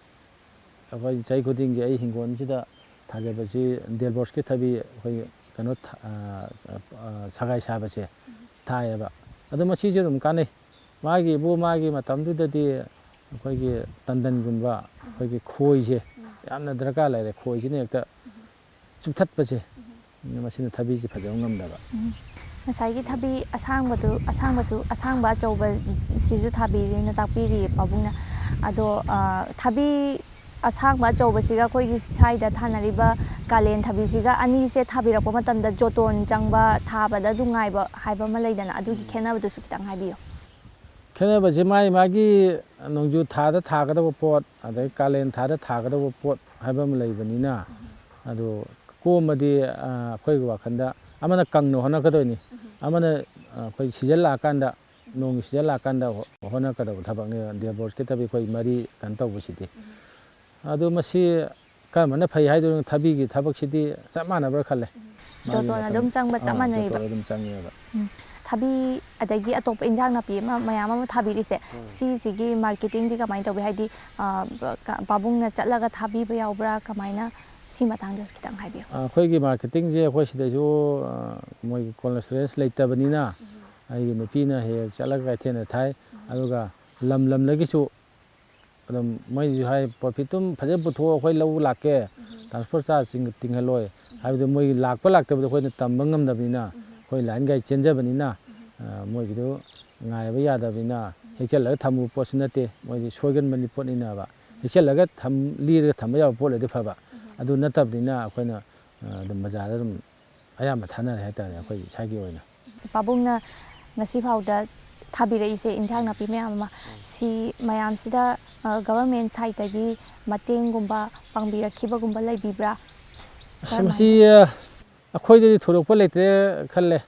ꯑꯩꯈꯣꯏ ꯆꯍꯤ ꯈꯨꯗꯤꯡꯒꯤ ꯑꯩ ꯍꯤꯡꯒꯣꯜꯁꯤꯗ ꯊꯥꯖꯕꯁꯤ ꯗꯦꯜꯕꯣꯁꯀꯤ ꯊꯕꯤ ꯑꯩꯈꯣꯏ ꯀꯩꯅꯣ ꯊꯥ-, ꯑ, ꯑ, ꯁꯒꯥꯏ ꯁꯥꯕꯁꯦ ꯊꯥꯏꯌꯦꯕ꯫ ꯑꯗꯣ ꯃꯁꯤꯁꯨ ꯑꯗꯨꯝ ꯀꯥꯟꯅꯩ꯫ ꯃꯥꯒꯤꯕꯨ ꯃꯥꯒꯤ ꯃꯇꯝꯗꯨꯗꯗꯤ ꯑꯩꯈꯣꯏꯒꯤ ꯇꯟꯗꯟꯒꯨꯝꯕ, ꯑꯩꯈꯣꯏꯒꯤ ꯈꯣꯏꯁꯦ ꯌꯥꯝꯅ ꯗꯔꯀꯥꯔ ꯂꯩꯔꯦ꯫ ꯈꯣꯏꯁꯤꯅ ꯍꯦꯛꯇ ꯆꯨꯞꯊꯠꯄꯁꯦ, ꯃꯁꯤꯅ ꯊꯕꯤꯁꯦ ꯐꯖꯕ ꯉꯝꯗꯕ꯫ ꯎꯝ꯫ ꯉꯁꯥꯏꯒꯤ ꯊꯕꯤ ꯑꯁꯥꯡꯕꯗꯨ, ꯑꯁꯥꯡꯕꯁꯨ, ꯑꯁꯥꯡꯕ ꯑꯆꯧꯕꯁꯤꯁꯨ ꯊꯥꯕꯤꯔꯦꯅ ꯇꯥꯛꯄꯤꯔꯤꯌꯦ ꯄꯥꯕꯨꯡꯅ꯫ ꯑꯗꯣ, ꯑ, ꯊꯕꯤ ꯑꯁꯥꯡꯕ ꯑꯆꯧꯕꯁꯤꯒ ꯑꯩꯈꯣꯏꯒꯤ ꯁ꯭ꯋꯥꯏꯗ ꯊꯥꯅꯔꯤꯕ ꯀꯥꯂꯦꯟ ꯊꯕꯤꯁꯤꯒ ꯑꯅꯤꯁꯦ ꯊꯥꯕꯤꯔꯛꯄ ꯃꯇꯝꯗ ꯖꯣꯇꯣꯟ ꯆꯪꯕ, ꯊꯥꯕꯗ ꯅꯨꯡꯉꯥꯏꯕ ꯍꯥꯏꯕ ꯑꯃ ꯂꯩꯗꯅ, ꯑꯗꯨꯒꯤ ꯈꯦꯠꯅꯕꯗꯨꯁꯨ ꯈꯤꯇꯪ ꯍꯥꯏꯕꯤꯌꯨ꯫ ꯈꯦꯠꯅꯕꯁꯦ ꯃꯥꯒꯤ ꯃꯥꯒꯤ ꯅꯣꯡꯖꯨ ꯊꯥꯗ ꯊꯥꯒꯗꯕ ꯄꯣꯠ, ꯑꯗꯩ ꯀꯥꯂꯦꯟ ꯊꯥꯗ ꯊꯥꯒꯗꯕ ꯄꯣꯠ ꯍꯥꯏꯕ ꯑꯃ ꯂꯩꯕꯅꯤꯅ, ꯑꯗꯣ ꯀꯣꯝꯃꯗꯤ, ꯑ, ꯑꯩꯈꯣꯏꯒꯤ ꯋꯥꯈꯜꯗ ꯑꯃꯅ ꯀꯪꯅ ꯍꯣꯠꯅꯀꯗꯣꯏꯅꯤ, ꯑꯃꯅ, ꯑ, ꯑꯩꯈꯣꯏ ꯁꯤꯖꯟ ꯂꯥꯛꯑꯀꯥꯟꯗ, ꯅꯣꯡꯒꯤ ꯁꯤꯖꯟ ꯂꯥꯛꯑꯀꯥꯟꯗ ꯍꯣ-, ꯍꯣꯠꯅꯀꯗꯕ ꯊꯕꯛꯅꯦ ꯗꯦꯜꯕꯣꯁꯀꯤ ꯊꯕꯤ ꯑꯩꯈꯣꯏ ꯃꯔꯤ ꯀꯩꯅꯣ ꯇꯧꯕꯁꯤꯗꯤ꯫ ꯑꯗꯨ ꯃꯁꯤ ꯀꯔꯝꯕꯅ ꯐꯩ ꯍꯥꯏꯗꯣꯏꯅꯣ? ꯊꯕꯤꯒꯤ ꯊꯕꯛꯁꯤꯗꯤ ꯆꯞ ꯃꯥꯟꯅꯕ꯭ꯔꯥ ꯈꯜꯂꯦ꯫ ꯃꯥꯒꯤ ꯖꯣꯇꯣꯟ ꯃꯇꯝ-, ꯑꯗꯨꯝ ꯆꯪꯕ ꯆꯞ ꯑꯥ, ꯃꯥꯟꯅꯩꯕ꯫ ꯖꯣꯇꯣꯟ ꯑꯗꯨꯝ ꯆꯪꯉꯦꯕ꯫ ꯎꯝ꯫ ꯊꯕꯤ ꯑꯗꯒꯤ ꯑꯇꯣꯞꯄ ꯏꯟꯖꯥꯡ ꯅꯥꯄꯤ ꯑꯃ ꯃꯌꯥꯝ ꯑꯃ ꯊꯥꯕꯤꯔꯤꯁꯦ, ꯁꯤꯁꯤꯒꯤ ꯃꯥꯔꯀꯦꯇꯤꯡꯗꯤ ꯀꯃꯥꯏꯅ ꯇꯧꯕꯤ? ꯍꯥꯏꯗꯤ, ꯑ, ꯄꯥꯕꯨꯡꯅ ꯆꯠꯂꯒ ꯊꯥꯕꯤꯕ ꯌꯥꯎꯕ꯭ꯔꯥ? ꯀꯃꯥꯏꯅ? ꯁꯤ ꯃꯇꯥꯡꯗꯁꯨ ꯈꯤꯇꯪ ꯍꯥꯏꯕꯤꯌꯨ꯫ ꯑꯩꯈꯣꯏꯒꯤ ꯃꯥꯔꯀꯦꯇꯤꯡꯁꯦ ꯑꯩꯈꯣꯏ ꯁꯤꯗꯁꯨ, ꯑ, ꯃꯣꯏꯒꯤ ꯀꯣꯜ ꯁ꯭ꯇꯣꯔꯦꯖ ꯂꯩꯇꯕꯅꯤꯅ, ꯑꯩꯒꯤ ꯅꯨꯄꯤꯅ ꯍꯦꯛ ꯍꯦꯛ ꯆꯠꯂꯒ ꯀꯩꯊꯦꯜꯗ ꯊꯥꯏ꯫ ꯑꯗꯨꯒ ꯂꯝ ꯂꯝꯗꯒꯤꯁꯨ ꯑꯗꯨꯝ ꯃꯣꯏꯅꯁꯨ ꯍꯥꯏ, "ꯄ꯭ꯔꯣꯐꯤꯠꯇꯨꯝ ꯐꯖꯅ ꯄꯨꯊꯣꯛꯑꯣ, ꯑꯩꯈꯣꯏ ꯂꯧ ꯂꯥꯛꯀꯦ, ꯇ꯭ꯔꯥꯟꯁꯄꯣꯔꯠ ꯆꯥꯔꯖ ꯇꯤꯡ-, ꯇꯤꯡꯍꯜꯂꯣꯏ"꯫ ꯍꯥꯏꯕꯗꯤ ꯃꯣꯏꯒꯤ ꯂꯥꯛꯄ ꯂꯥꯛꯇꯕꯗꯣ ꯑꯩꯈꯣꯏꯅ ꯇꯝꯕ ꯉꯝꯗꯕꯅꯤꯅ, ꯑꯩꯈꯣꯏ ꯂꯥꯏꯟ ꯒꯥꯔꯤ ꯆꯦꯟꯖꯕꯅꯤꯅ, ꯑ, ꯃꯣꯏꯒꯤꯗꯨ ꯉꯥꯏꯕ ꯌꯥꯗꯕꯅꯤꯅ, ꯍꯦꯛꯆꯜꯂꯒ ꯊꯝꯃꯨꯕ ꯄꯣꯠꯁꯨ ꯅꯠꯇꯦ, ꯃꯣꯏꯗꯤ ꯁꯣꯏꯒꯟꯕꯅꯤ ꯄꯣꯠꯅꯤꯅꯕ꯫ ꯍꯦꯛꯆꯜꯂꯒ ꯊꯝ-, ꯂꯤꯔꯒ ꯊꯝꯕ ꯌꯥꯕ ꯄꯣꯠ ꯑꯣꯏꯔꯗꯤ ꯐꯕ꯫ ꯑꯗꯨ ꯅꯠꯇꯕꯅꯤꯅ ꯑꯩꯈꯣꯏꯅ ꯑꯗꯨꯝ ꯕꯖꯥꯔꯗ ꯑꯗꯨꯝ ꯑꯌꯥꯝꯕ ꯊꯥꯅꯔꯦ ꯍꯥꯏꯇꯥꯔꯦ ꯑꯩꯈꯣꯏ ꯏꯁꯥꯒꯤ ꯑꯣꯏꯅ꯫ ꯄꯥꯕꯨꯡꯅ ꯉꯁꯤ ꯐꯥꯎꯗ ꯊꯥꯕꯤꯔꯛꯏꯁꯦ ꯏꯟꯁꯥꯡ ꯅꯥꯄꯤ ꯃꯌꯥꯝ ꯑꯃ, ꯁꯤ ꯃꯌꯥꯝꯁꯤꯗ ꯒꯚꯔꯟꯃꯦꯟ ꯁꯥꯏꯠꯇꯒꯤ ꯃꯇꯦꯡꯒꯨꯝꯕ ꯄꯥꯡꯕꯤꯔꯛꯈꯤꯕꯒꯨꯝꯕ ꯂꯩꯕꯤꯕ꯭ꯔꯥ? ꯑꯁ, ꯃꯁꯤ ꯑꯩꯈꯣꯏꯗꯗꯤ ꯊꯣꯏꯗꯣꯛꯄ ꯂꯩꯇ꯭ꯔꯦ ꯈꯜꯂꯦ꯫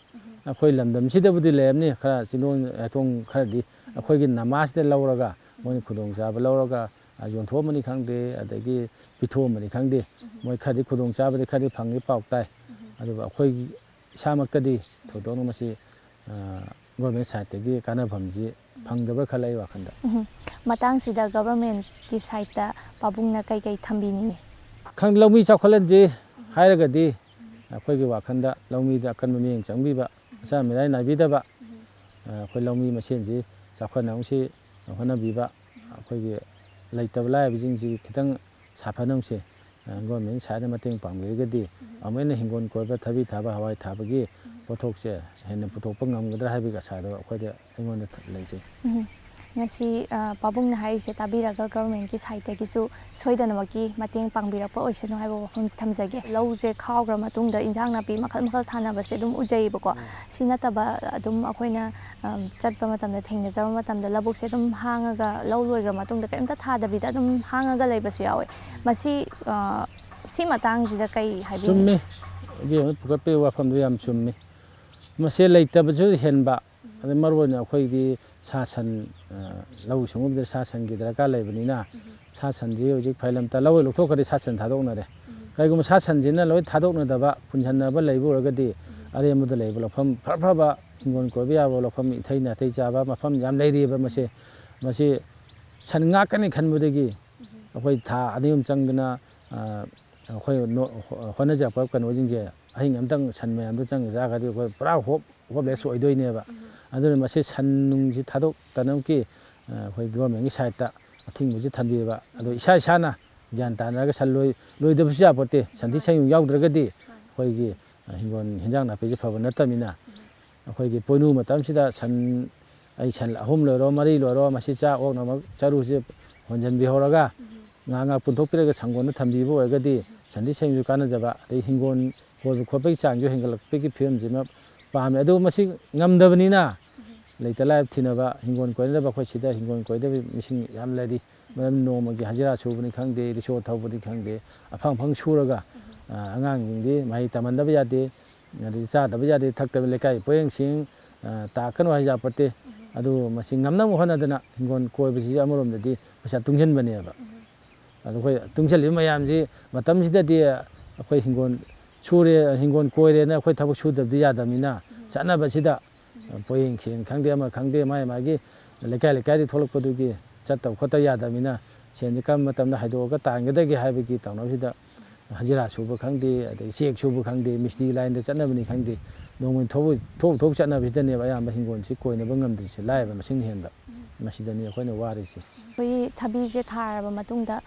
ꯑꯩꯈꯣꯏ ꯂꯝꯗꯝꯁꯤꯗꯕꯨꯗꯤ ꯂꯩꯔꯝꯅꯤ ꯈꯔ ꯆꯤꯡꯗꯣꯟ ꯍꯩꯇꯣꯡ ꯈꯔꯗꯤ, ꯑꯩꯈꯣꯏꯒꯤ ꯅꯃꯥꯁꯤꯗ ꯂꯧꯔꯒ ꯃꯣꯏꯅ ꯈꯨꯗꯣꯡꯆꯥꯕ ꯂꯧꯔꯒ ꯌꯣꯟꯊꯣꯛꯑꯝꯕꯅꯤ ꯈꯪꯗꯦ, ꯑꯗꯒꯤ ꯄꯤꯊꯣꯛꯑꯝꯕꯅꯤ ꯈꯪꯗꯦ, ꯃꯣꯏ ꯈꯔꯗꯤ ꯈꯨꯗꯣꯡꯆꯥꯕꯗꯤ ꯈꯔꯗꯤ ꯐꯪꯉꯤ ꯄꯥꯎ ꯇꯥꯏ꯫ ꯑꯗꯨꯕꯨ ꯑꯩꯈꯣꯏ ꯏꯁꯥꯃꯛꯇꯗꯤ ꯊꯣꯏꯗꯣꯛꯅ ꯃꯁꯤ ꯒꯣꯔꯃꯦꯟ ꯁꯥꯏꯠꯇꯒꯤ ꯀꯥꯟꯅꯐꯝꯁꯤ ꯐꯪꯗꯕ꯭ꯔꯥ ꯈꯜꯂꯦ ꯑꯩ ꯋꯥꯈꯜꯗ꯫ ꯎꯝ꯫ ꯃꯇꯥꯡꯁꯤꯗ ꯒꯚꯔꯃꯦꯟꯠꯀꯤ ꯁꯥꯏꯠꯇ ꯄꯥꯕꯨꯡꯅ ꯀꯩ ꯀꯩ ꯊꯝꯕꯤꯅꯤꯡꯉꯤ? ꯈꯪꯗꯦ, ꯂꯧꯃꯤ ꯆꯥꯎꯈꯠꯍꯟꯁꯤ ꯍꯥꯏꯔꯒꯗꯤ ꯑꯩꯈꯣꯏꯒꯤ ꯋꯥꯈꯜꯗ ꯂꯧꯃꯤꯗ ꯑꯀꯟꯕ ꯃꯤꯠꯌꯦꯡ ꯆꯪꯕꯤꯕ, ꯃꯆꯥ ꯃꯤꯔꯥꯏ ꯅꯥꯏꯕꯤꯗꯕ, ꯑꯩꯈꯣꯏ ꯂꯧꯃꯤ ꯃꯁꯦꯟꯁꯤ ꯆꯥꯎꯈꯠꯅꯕꯁꯤ ꯍꯣꯠꯅꯕꯤꯕ, ꯑꯩꯈꯣꯏꯒꯤ ꯂꯩꯇꯕ ꯂꯥꯏꯔꯕꯁꯤꯡꯁꯤ ꯈꯤꯇꯪ ꯁꯥꯐꯅꯕꯁꯦ ꯒꯣꯔꯃꯦꯟ ꯁꯥꯏꯠꯅ ꯃꯇꯦꯡ ꯄꯥꯡꯕꯤꯔꯒꯗꯤ ꯑꯃꯨꯛ ꯍꯦꯟꯅ ꯍꯤꯡꯒꯣꯜ ꯀꯣꯏꯕ, ꯊꯕꯤ ꯊꯥꯕ, ꯍꯋꯥꯏ ꯊꯥꯕꯒꯤ ꯄꯣꯠꯊꯣꯛꯁꯦ ꯍꯦꯟꯅ ꯄꯨꯊꯣꯛꯄ ꯉꯝꯒꯗ꯭ꯔꯥ ꯍꯥꯏꯕꯒꯤ ꯑꯁꯥꯗꯣ ꯑꯩꯈꯣꯏꯗ, ꯑꯩꯉꯣꯟꯗ ꯂꯩꯖꯩ꯫ ꯎꯝ꯫ ꯉꯁꯤ, ꯑ, ꯄꯥꯕꯨꯡꯅ ꯍꯥꯏꯔꯤꯁꯦ ꯇꯥꯕꯤꯔꯒ ꯒꯣꯔꯃꯦꯟꯠꯀꯤ ꯁꯥꯏꯠꯇꯒꯤꯁꯨ ꯁꯣꯏꯗꯅꯃꯛꯀꯤ ꯃꯇꯦꯡ ꯄꯥꯡꯕꯤꯔꯛꯄ ꯑꯣꯏꯁꯅꯨ ꯍꯥꯏꯕ ꯋꯥꯐꯝꯁꯦ ꯊꯝꯖꯒꯦ꯫ ꯂꯧꯁꯦ ꯈꯥꯎꯈ꯭ꯔ ꯃꯇꯨꯡꯗ ꯏꯟꯖꯥꯡ ꯅꯥꯄꯤ ꯃꯈꯜ ꯃꯈꯜ ꯊꯥꯅꯕꯁꯦ ꯑꯗꯨꯝ ꯎꯖꯩꯌꯦꯕꯀꯣ꯫ ꯁꯤ ꯅꯠꯇꯕ ꯑꯗꯨꯝ ꯑꯩꯈꯣꯏꯅ, ꯑ, ꯆꯠꯄ ꯃꯇꯝꯗ, ꯊꯦꯡꯅꯖꯕ ꯃꯇꯝꯗ ꯂꯧꯕꯨꯛꯁꯦ ꯑꯗꯨꯝ ꯍꯥꯡꯉꯒ ꯂꯧ ꯂꯣꯏꯈ꯭ꯔ ꯃꯇꯨꯡꯗ ꯀꯔꯤꯝꯇ ꯊꯥꯗꯕꯤꯗ ꯑꯗꯨꯝ ꯍꯥꯡꯉꯒ ꯂꯩꯕꯁꯨ ꯌꯥꯎꯋꯦ꯫ ꯃꯁꯤ, ꯑ, ꯁꯤ ꯃꯇꯥꯡꯁꯤꯗ ꯀꯩ ꯍꯥꯏꯕꯤꯅꯤꯡꯉꯤ? ꯆꯨꯝꯃꯤ꯫ ꯏꯕꯦꯝꯃ ꯄꯨꯈꯠꯄꯤꯕ ꯋꯥꯐꯝꯗꯨ ꯌꯥꯝ ꯆꯨꯝꯃꯤ꯫ ꯃꯁꯦ ꯂꯩꯇꯕꯁꯨ ꯍꯦꯟꯕ, ꯑꯗꯩ ꯃꯔꯨ ꯑꯣꯏꯅ ꯑꯩꯈꯣꯏꯗꯤ ꯁꯥ ꯁꯟ, ꯑ, ꯂꯧꯎ ꯁꯤꯡꯎꯕꯗ ꯁꯥ ꯁꯟꯒꯤ ꯗꯔꯀꯥꯔ ꯂꯩꯕꯅꯤꯅ, ꯁꯥ ꯁꯟꯁꯤ ꯍꯧꯖꯤꯛ ꯐꯥꯏꯂꯝꯇ ꯂꯧ ꯂꯧꯊꯣꯛꯈ꯭ꯔꯗꯤ ꯁꯥ ꯁꯟ ꯊꯥꯗꯣꯛꯅꯔꯦ꯫ ꯀꯔꯤꯒꯨꯝꯕ ꯁꯥ ꯁꯟꯁꯤꯅ ꯂꯣꯏ ꯊꯥꯗꯣꯛꯅꯗꯕ, ꯄꯨꯟꯁꯤꯟꯅꯕ ꯂꯩꯕ ꯑꯣꯏꯔꯒꯗꯤ ꯑꯔꯦꯝꯕꯗ ꯂꯩꯕ ꯂꯧꯐꯝ ꯐꯔ ꯐꯕ ꯍꯤꯡꯒꯣꯜ ꯀꯣꯏꯕ ꯌꯥꯕ ꯂꯧꯐꯝ, ꯏꯊꯩ ꯅꯥꯊꯩ ꯆꯥꯕ ꯃꯐꯝ ꯌꯥꯝ ꯂꯩꯔꯤꯑꯕ꯫ ꯃꯁꯦ, ꯃꯁꯤ ꯁꯟ ꯉꯥꯛꯀꯅꯤ ꯈꯟꯕꯗꯒꯤ ꯑꯩꯈꯣꯏ ꯊꯥ ꯑꯅꯤ ꯑꯍꯨꯝ ꯆꯪꯗꯅ, ꯑ, ꯑꯩꯈꯣꯏ ꯅꯣ-, ꯍꯣ-, ꯍꯣꯠꯅꯖꯔꯛꯄ ꯀꯩꯅꯣꯁꯤꯡꯁꯦ ꯑꯍꯤꯡ ꯑꯃꯇꯪ ꯁꯟ ꯃꯌꯥꯝꯗꯣ ꯆꯪꯉ ꯆꯥꯈ꯭ꯔꯗꯤ ꯑꯩꯈꯣꯏ ꯄꯨꯔꯥ ꯍꯣꯞ ꯍꯣꯞꯂꯦꯁ ꯑꯣꯏꯗꯣꯏꯅꯦꯕ꯫ ꯑꯗꯨꯅ ꯃꯁꯤ ꯁꯟ ꯅꯨꯡꯁꯤ ꯊꯥꯗꯣꯛꯇꯅꯕꯒꯤ, ꯑ, ꯑꯩꯈꯣꯏ ꯒꯣꯔꯃꯦꯟꯒꯤ ꯁꯥꯏꯠꯇ ꯑꯊꯤꯡꯕꯁꯤ ꯊꯝꯕꯤꯕ꯫ ꯑꯗꯣ ꯏꯁꯥ ꯏꯁꯥꯅ ꯒ꯭ꯌꯥꯟ ꯇꯥꯅꯔꯒ ꯁꯟ ꯂꯣꯏ-, ꯂꯣꯏꯗꯕꯁꯨ ꯌꯥꯄꯣꯠꯇꯦ꯫ ꯁꯟꯊꯤ ꯁꯟꯌꯨꯡ ꯌꯥꯎꯗ꯭ꯔꯒꯗꯤ ꯑꯩꯈꯣꯏꯒꯤ, ꯑ, ꯍꯤꯡꯒꯣꯜ ꯍꯤꯟꯖꯥꯡ ꯅꯥꯄꯤꯁꯦ ꯐꯕ ꯅꯠꯇꯕꯅꯤꯅ꯫ ꯑꯩꯈꯣꯏꯒꯤ ꯄꯣꯏꯅꯨ ꯃꯇꯝꯁꯤꯗ ꯁꯟ, ꯑꯩ ꯁꯟ ꯑꯍꯨꯝ ꯂꯣꯏꯔꯣ, ꯃꯔꯤ ꯂꯣꯏꯔꯣ, ꯃꯁꯤ ꯆꯥꯛ ꯑꯣꯛꯅꯕ ꯆꯔꯨꯁꯦ ꯍꯣꯟꯖꯟꯕꯤꯍꯧꯔꯒ ꯉꯥꯏꯍꯥꯛ ꯉꯥꯏꯍꯥꯛ ꯄꯨꯟꯊꯣꯛꯄꯤꯔꯒ ꯁꯪꯒꯣꯟꯗ ꯊꯝꯕꯤꯕ ꯑꯣꯏꯔꯒꯗꯤ ꯁꯟꯊꯤ ꯁꯟꯌꯨꯡꯁꯨ ꯀꯥꯟꯅꯖꯕ, ꯑꯗꯩ ꯍꯤꯡꯒꯣꯜ ꯀꯣꯏꯕ ꯈꯣꯠꯄꯒꯤ ꯆꯥꯡꯁꯨ ꯍꯦꯟꯒꯠꯂꯛꯄꯒꯤ ꯐꯤꯕꯝꯁꯤꯃ ꯄꯥꯝꯃꯦ꯫ ꯑꯗꯨ ꯃꯁꯤ ꯉꯝꯗꯕꯅꯤꯅ ꯂꯩꯇ ꯂꯥꯏꯔ ꯊꯤꯅꯕ, ꯍꯤꯡꯒꯣꯜ ꯀꯣꯏꯅꯗꯕ ꯑꯩꯈꯣꯏ ꯁꯤꯗ ꯍꯤꯡꯒꯣꯜ ꯀꯣꯏꯗꯕ ꯃꯤꯁꯤꯡ ꯌꯥꯝ ꯂꯩꯔꯤ꯫ ꯃꯔꯝ ꯅꯣꯡꯃꯒꯤ ꯍꯖꯤꯔꯥ ꯁꯨꯕꯅꯤ ꯈꯪꯗꯦ, ꯔꯤꯛꯁꯣ ꯊꯧꯕꯅꯤ ꯈꯪꯗꯦ, ꯑꯐꯪ ꯑꯐꯪ ꯁꯨꯔꯒ, ꯑ, ꯑꯉꯥꯡꯁꯤꯡꯗꯤ ꯃꯍꯩ ꯇꯝꯍꯟꯗꯕ ꯌꯥꯗꯦ, ꯑꯗꯩ ꯆꯥꯗꯕ ꯌꯥꯗꯦ, ꯊꯛꯇꯕ, ꯂꯩꯀꯥꯏ ꯄꯣꯌꯦꯡꯁꯤꯡ, ꯑ, ꯇꯥꯛꯀꯅꯨ ꯍꯥꯏ ꯌꯥꯄꯣꯠꯇꯦ꯫ ꯑꯗꯨ ꯃꯁꯤ ꯉꯝꯅꯕ ꯍꯣꯠꯅꯗꯅ ꯍꯤꯡꯒꯣꯜ ꯀꯣꯏꯕꯁꯤꯁꯨ ꯑꯃꯔꯣꯝꯗꯗꯤ ꯄꯩꯁꯥ ꯇꯨꯡꯁꯤꯟꯕꯅꯦꯕ꯫ ꯑꯗꯣ ꯑꯩꯈꯣꯏ ꯇꯨꯡꯁꯤꯜꯂꯤꯕ ꯃꯌꯥꯝꯁꯤ ꯃꯇꯝꯁꯤꯗꯗꯤ ꯑꯩꯈꯣꯏ ꯍꯤꯡꯒꯣꯜ ꯁꯨꯔꯦ, ꯍꯤꯡꯒꯣꯜ ꯀꯣꯏꯔꯦꯅ ꯑꯩꯈꯣꯏ ꯊꯕꯛ ꯁꯨꯗꯕꯗꯤ ꯌꯥꯗꯕꯅꯤꯅ, ꯆꯠꯅꯕꯁꯤꯗ ꯄꯣꯌꯦꯡ ꯁꯦꯟ ꯈꯪꯗꯦ, ꯑꯃ ꯈꯪꯗꯦ, ꯃꯥꯏ ꯃꯥꯒꯤ ꯂꯩꯀꯥꯏ ꯂꯩꯀꯥꯏꯗ ꯊꯣꯛꯂꯛꯄꯗꯨꯒꯤ ꯆꯠꯇꯕ ꯈꯣꯠꯇꯕ ꯌꯥꯗꯕꯅꯤꯅ, ꯁꯦꯟꯁꯦ ꯀꯔꯝꯕ ꯃꯇꯝꯗ ꯍꯥꯏꯗꯣꯛꯑꯒ ꯇꯥꯟꯒꯗꯒꯦ ꯍꯥꯏꯕꯒꯤ ꯇꯧꯅꯕꯁꯤꯗ, ꯍꯖꯤꯔꯥ ꯁꯨꯕ ꯈꯪꯗꯦ, ꯑꯗꯩ ꯆꯦꯛ ꯁꯨꯕ ꯈꯪꯗꯦ, ꯃꯤꯁꯇ꯭ꯔꯤ ꯂꯥꯏꯟꯗ ꯆꯠꯅꯕꯅꯤ ꯈꯪꯗꯦ, ꯅꯣꯡꯃꯒꯤ ꯊꯣꯛ ꯊꯣꯛ ꯆꯠꯅꯕꯁꯤꯗꯅꯦꯕ ꯑꯌꯥꯝꯕ ꯍꯤꯡꯒꯣꯜꯁꯤ ꯀꯣꯏꯅꯕ ꯉꯝꯗ꯭ꯔꯤꯁꯦ, ꯂꯥꯏꯔꯕ ꯃꯁꯤꯡꯅ ꯍꯦꯟꯕ꯫ ꯃꯁꯤꯗꯅꯤ ꯑꯩꯈꯣꯏꯅ ꯋꯥꯔꯤꯁꯦ꯫ ꯑꯩꯈꯣꯏꯒꯤ ꯊꯕꯤꯁꯦ ꯊꯥꯔꯕ ꯃꯇꯨꯡꯗ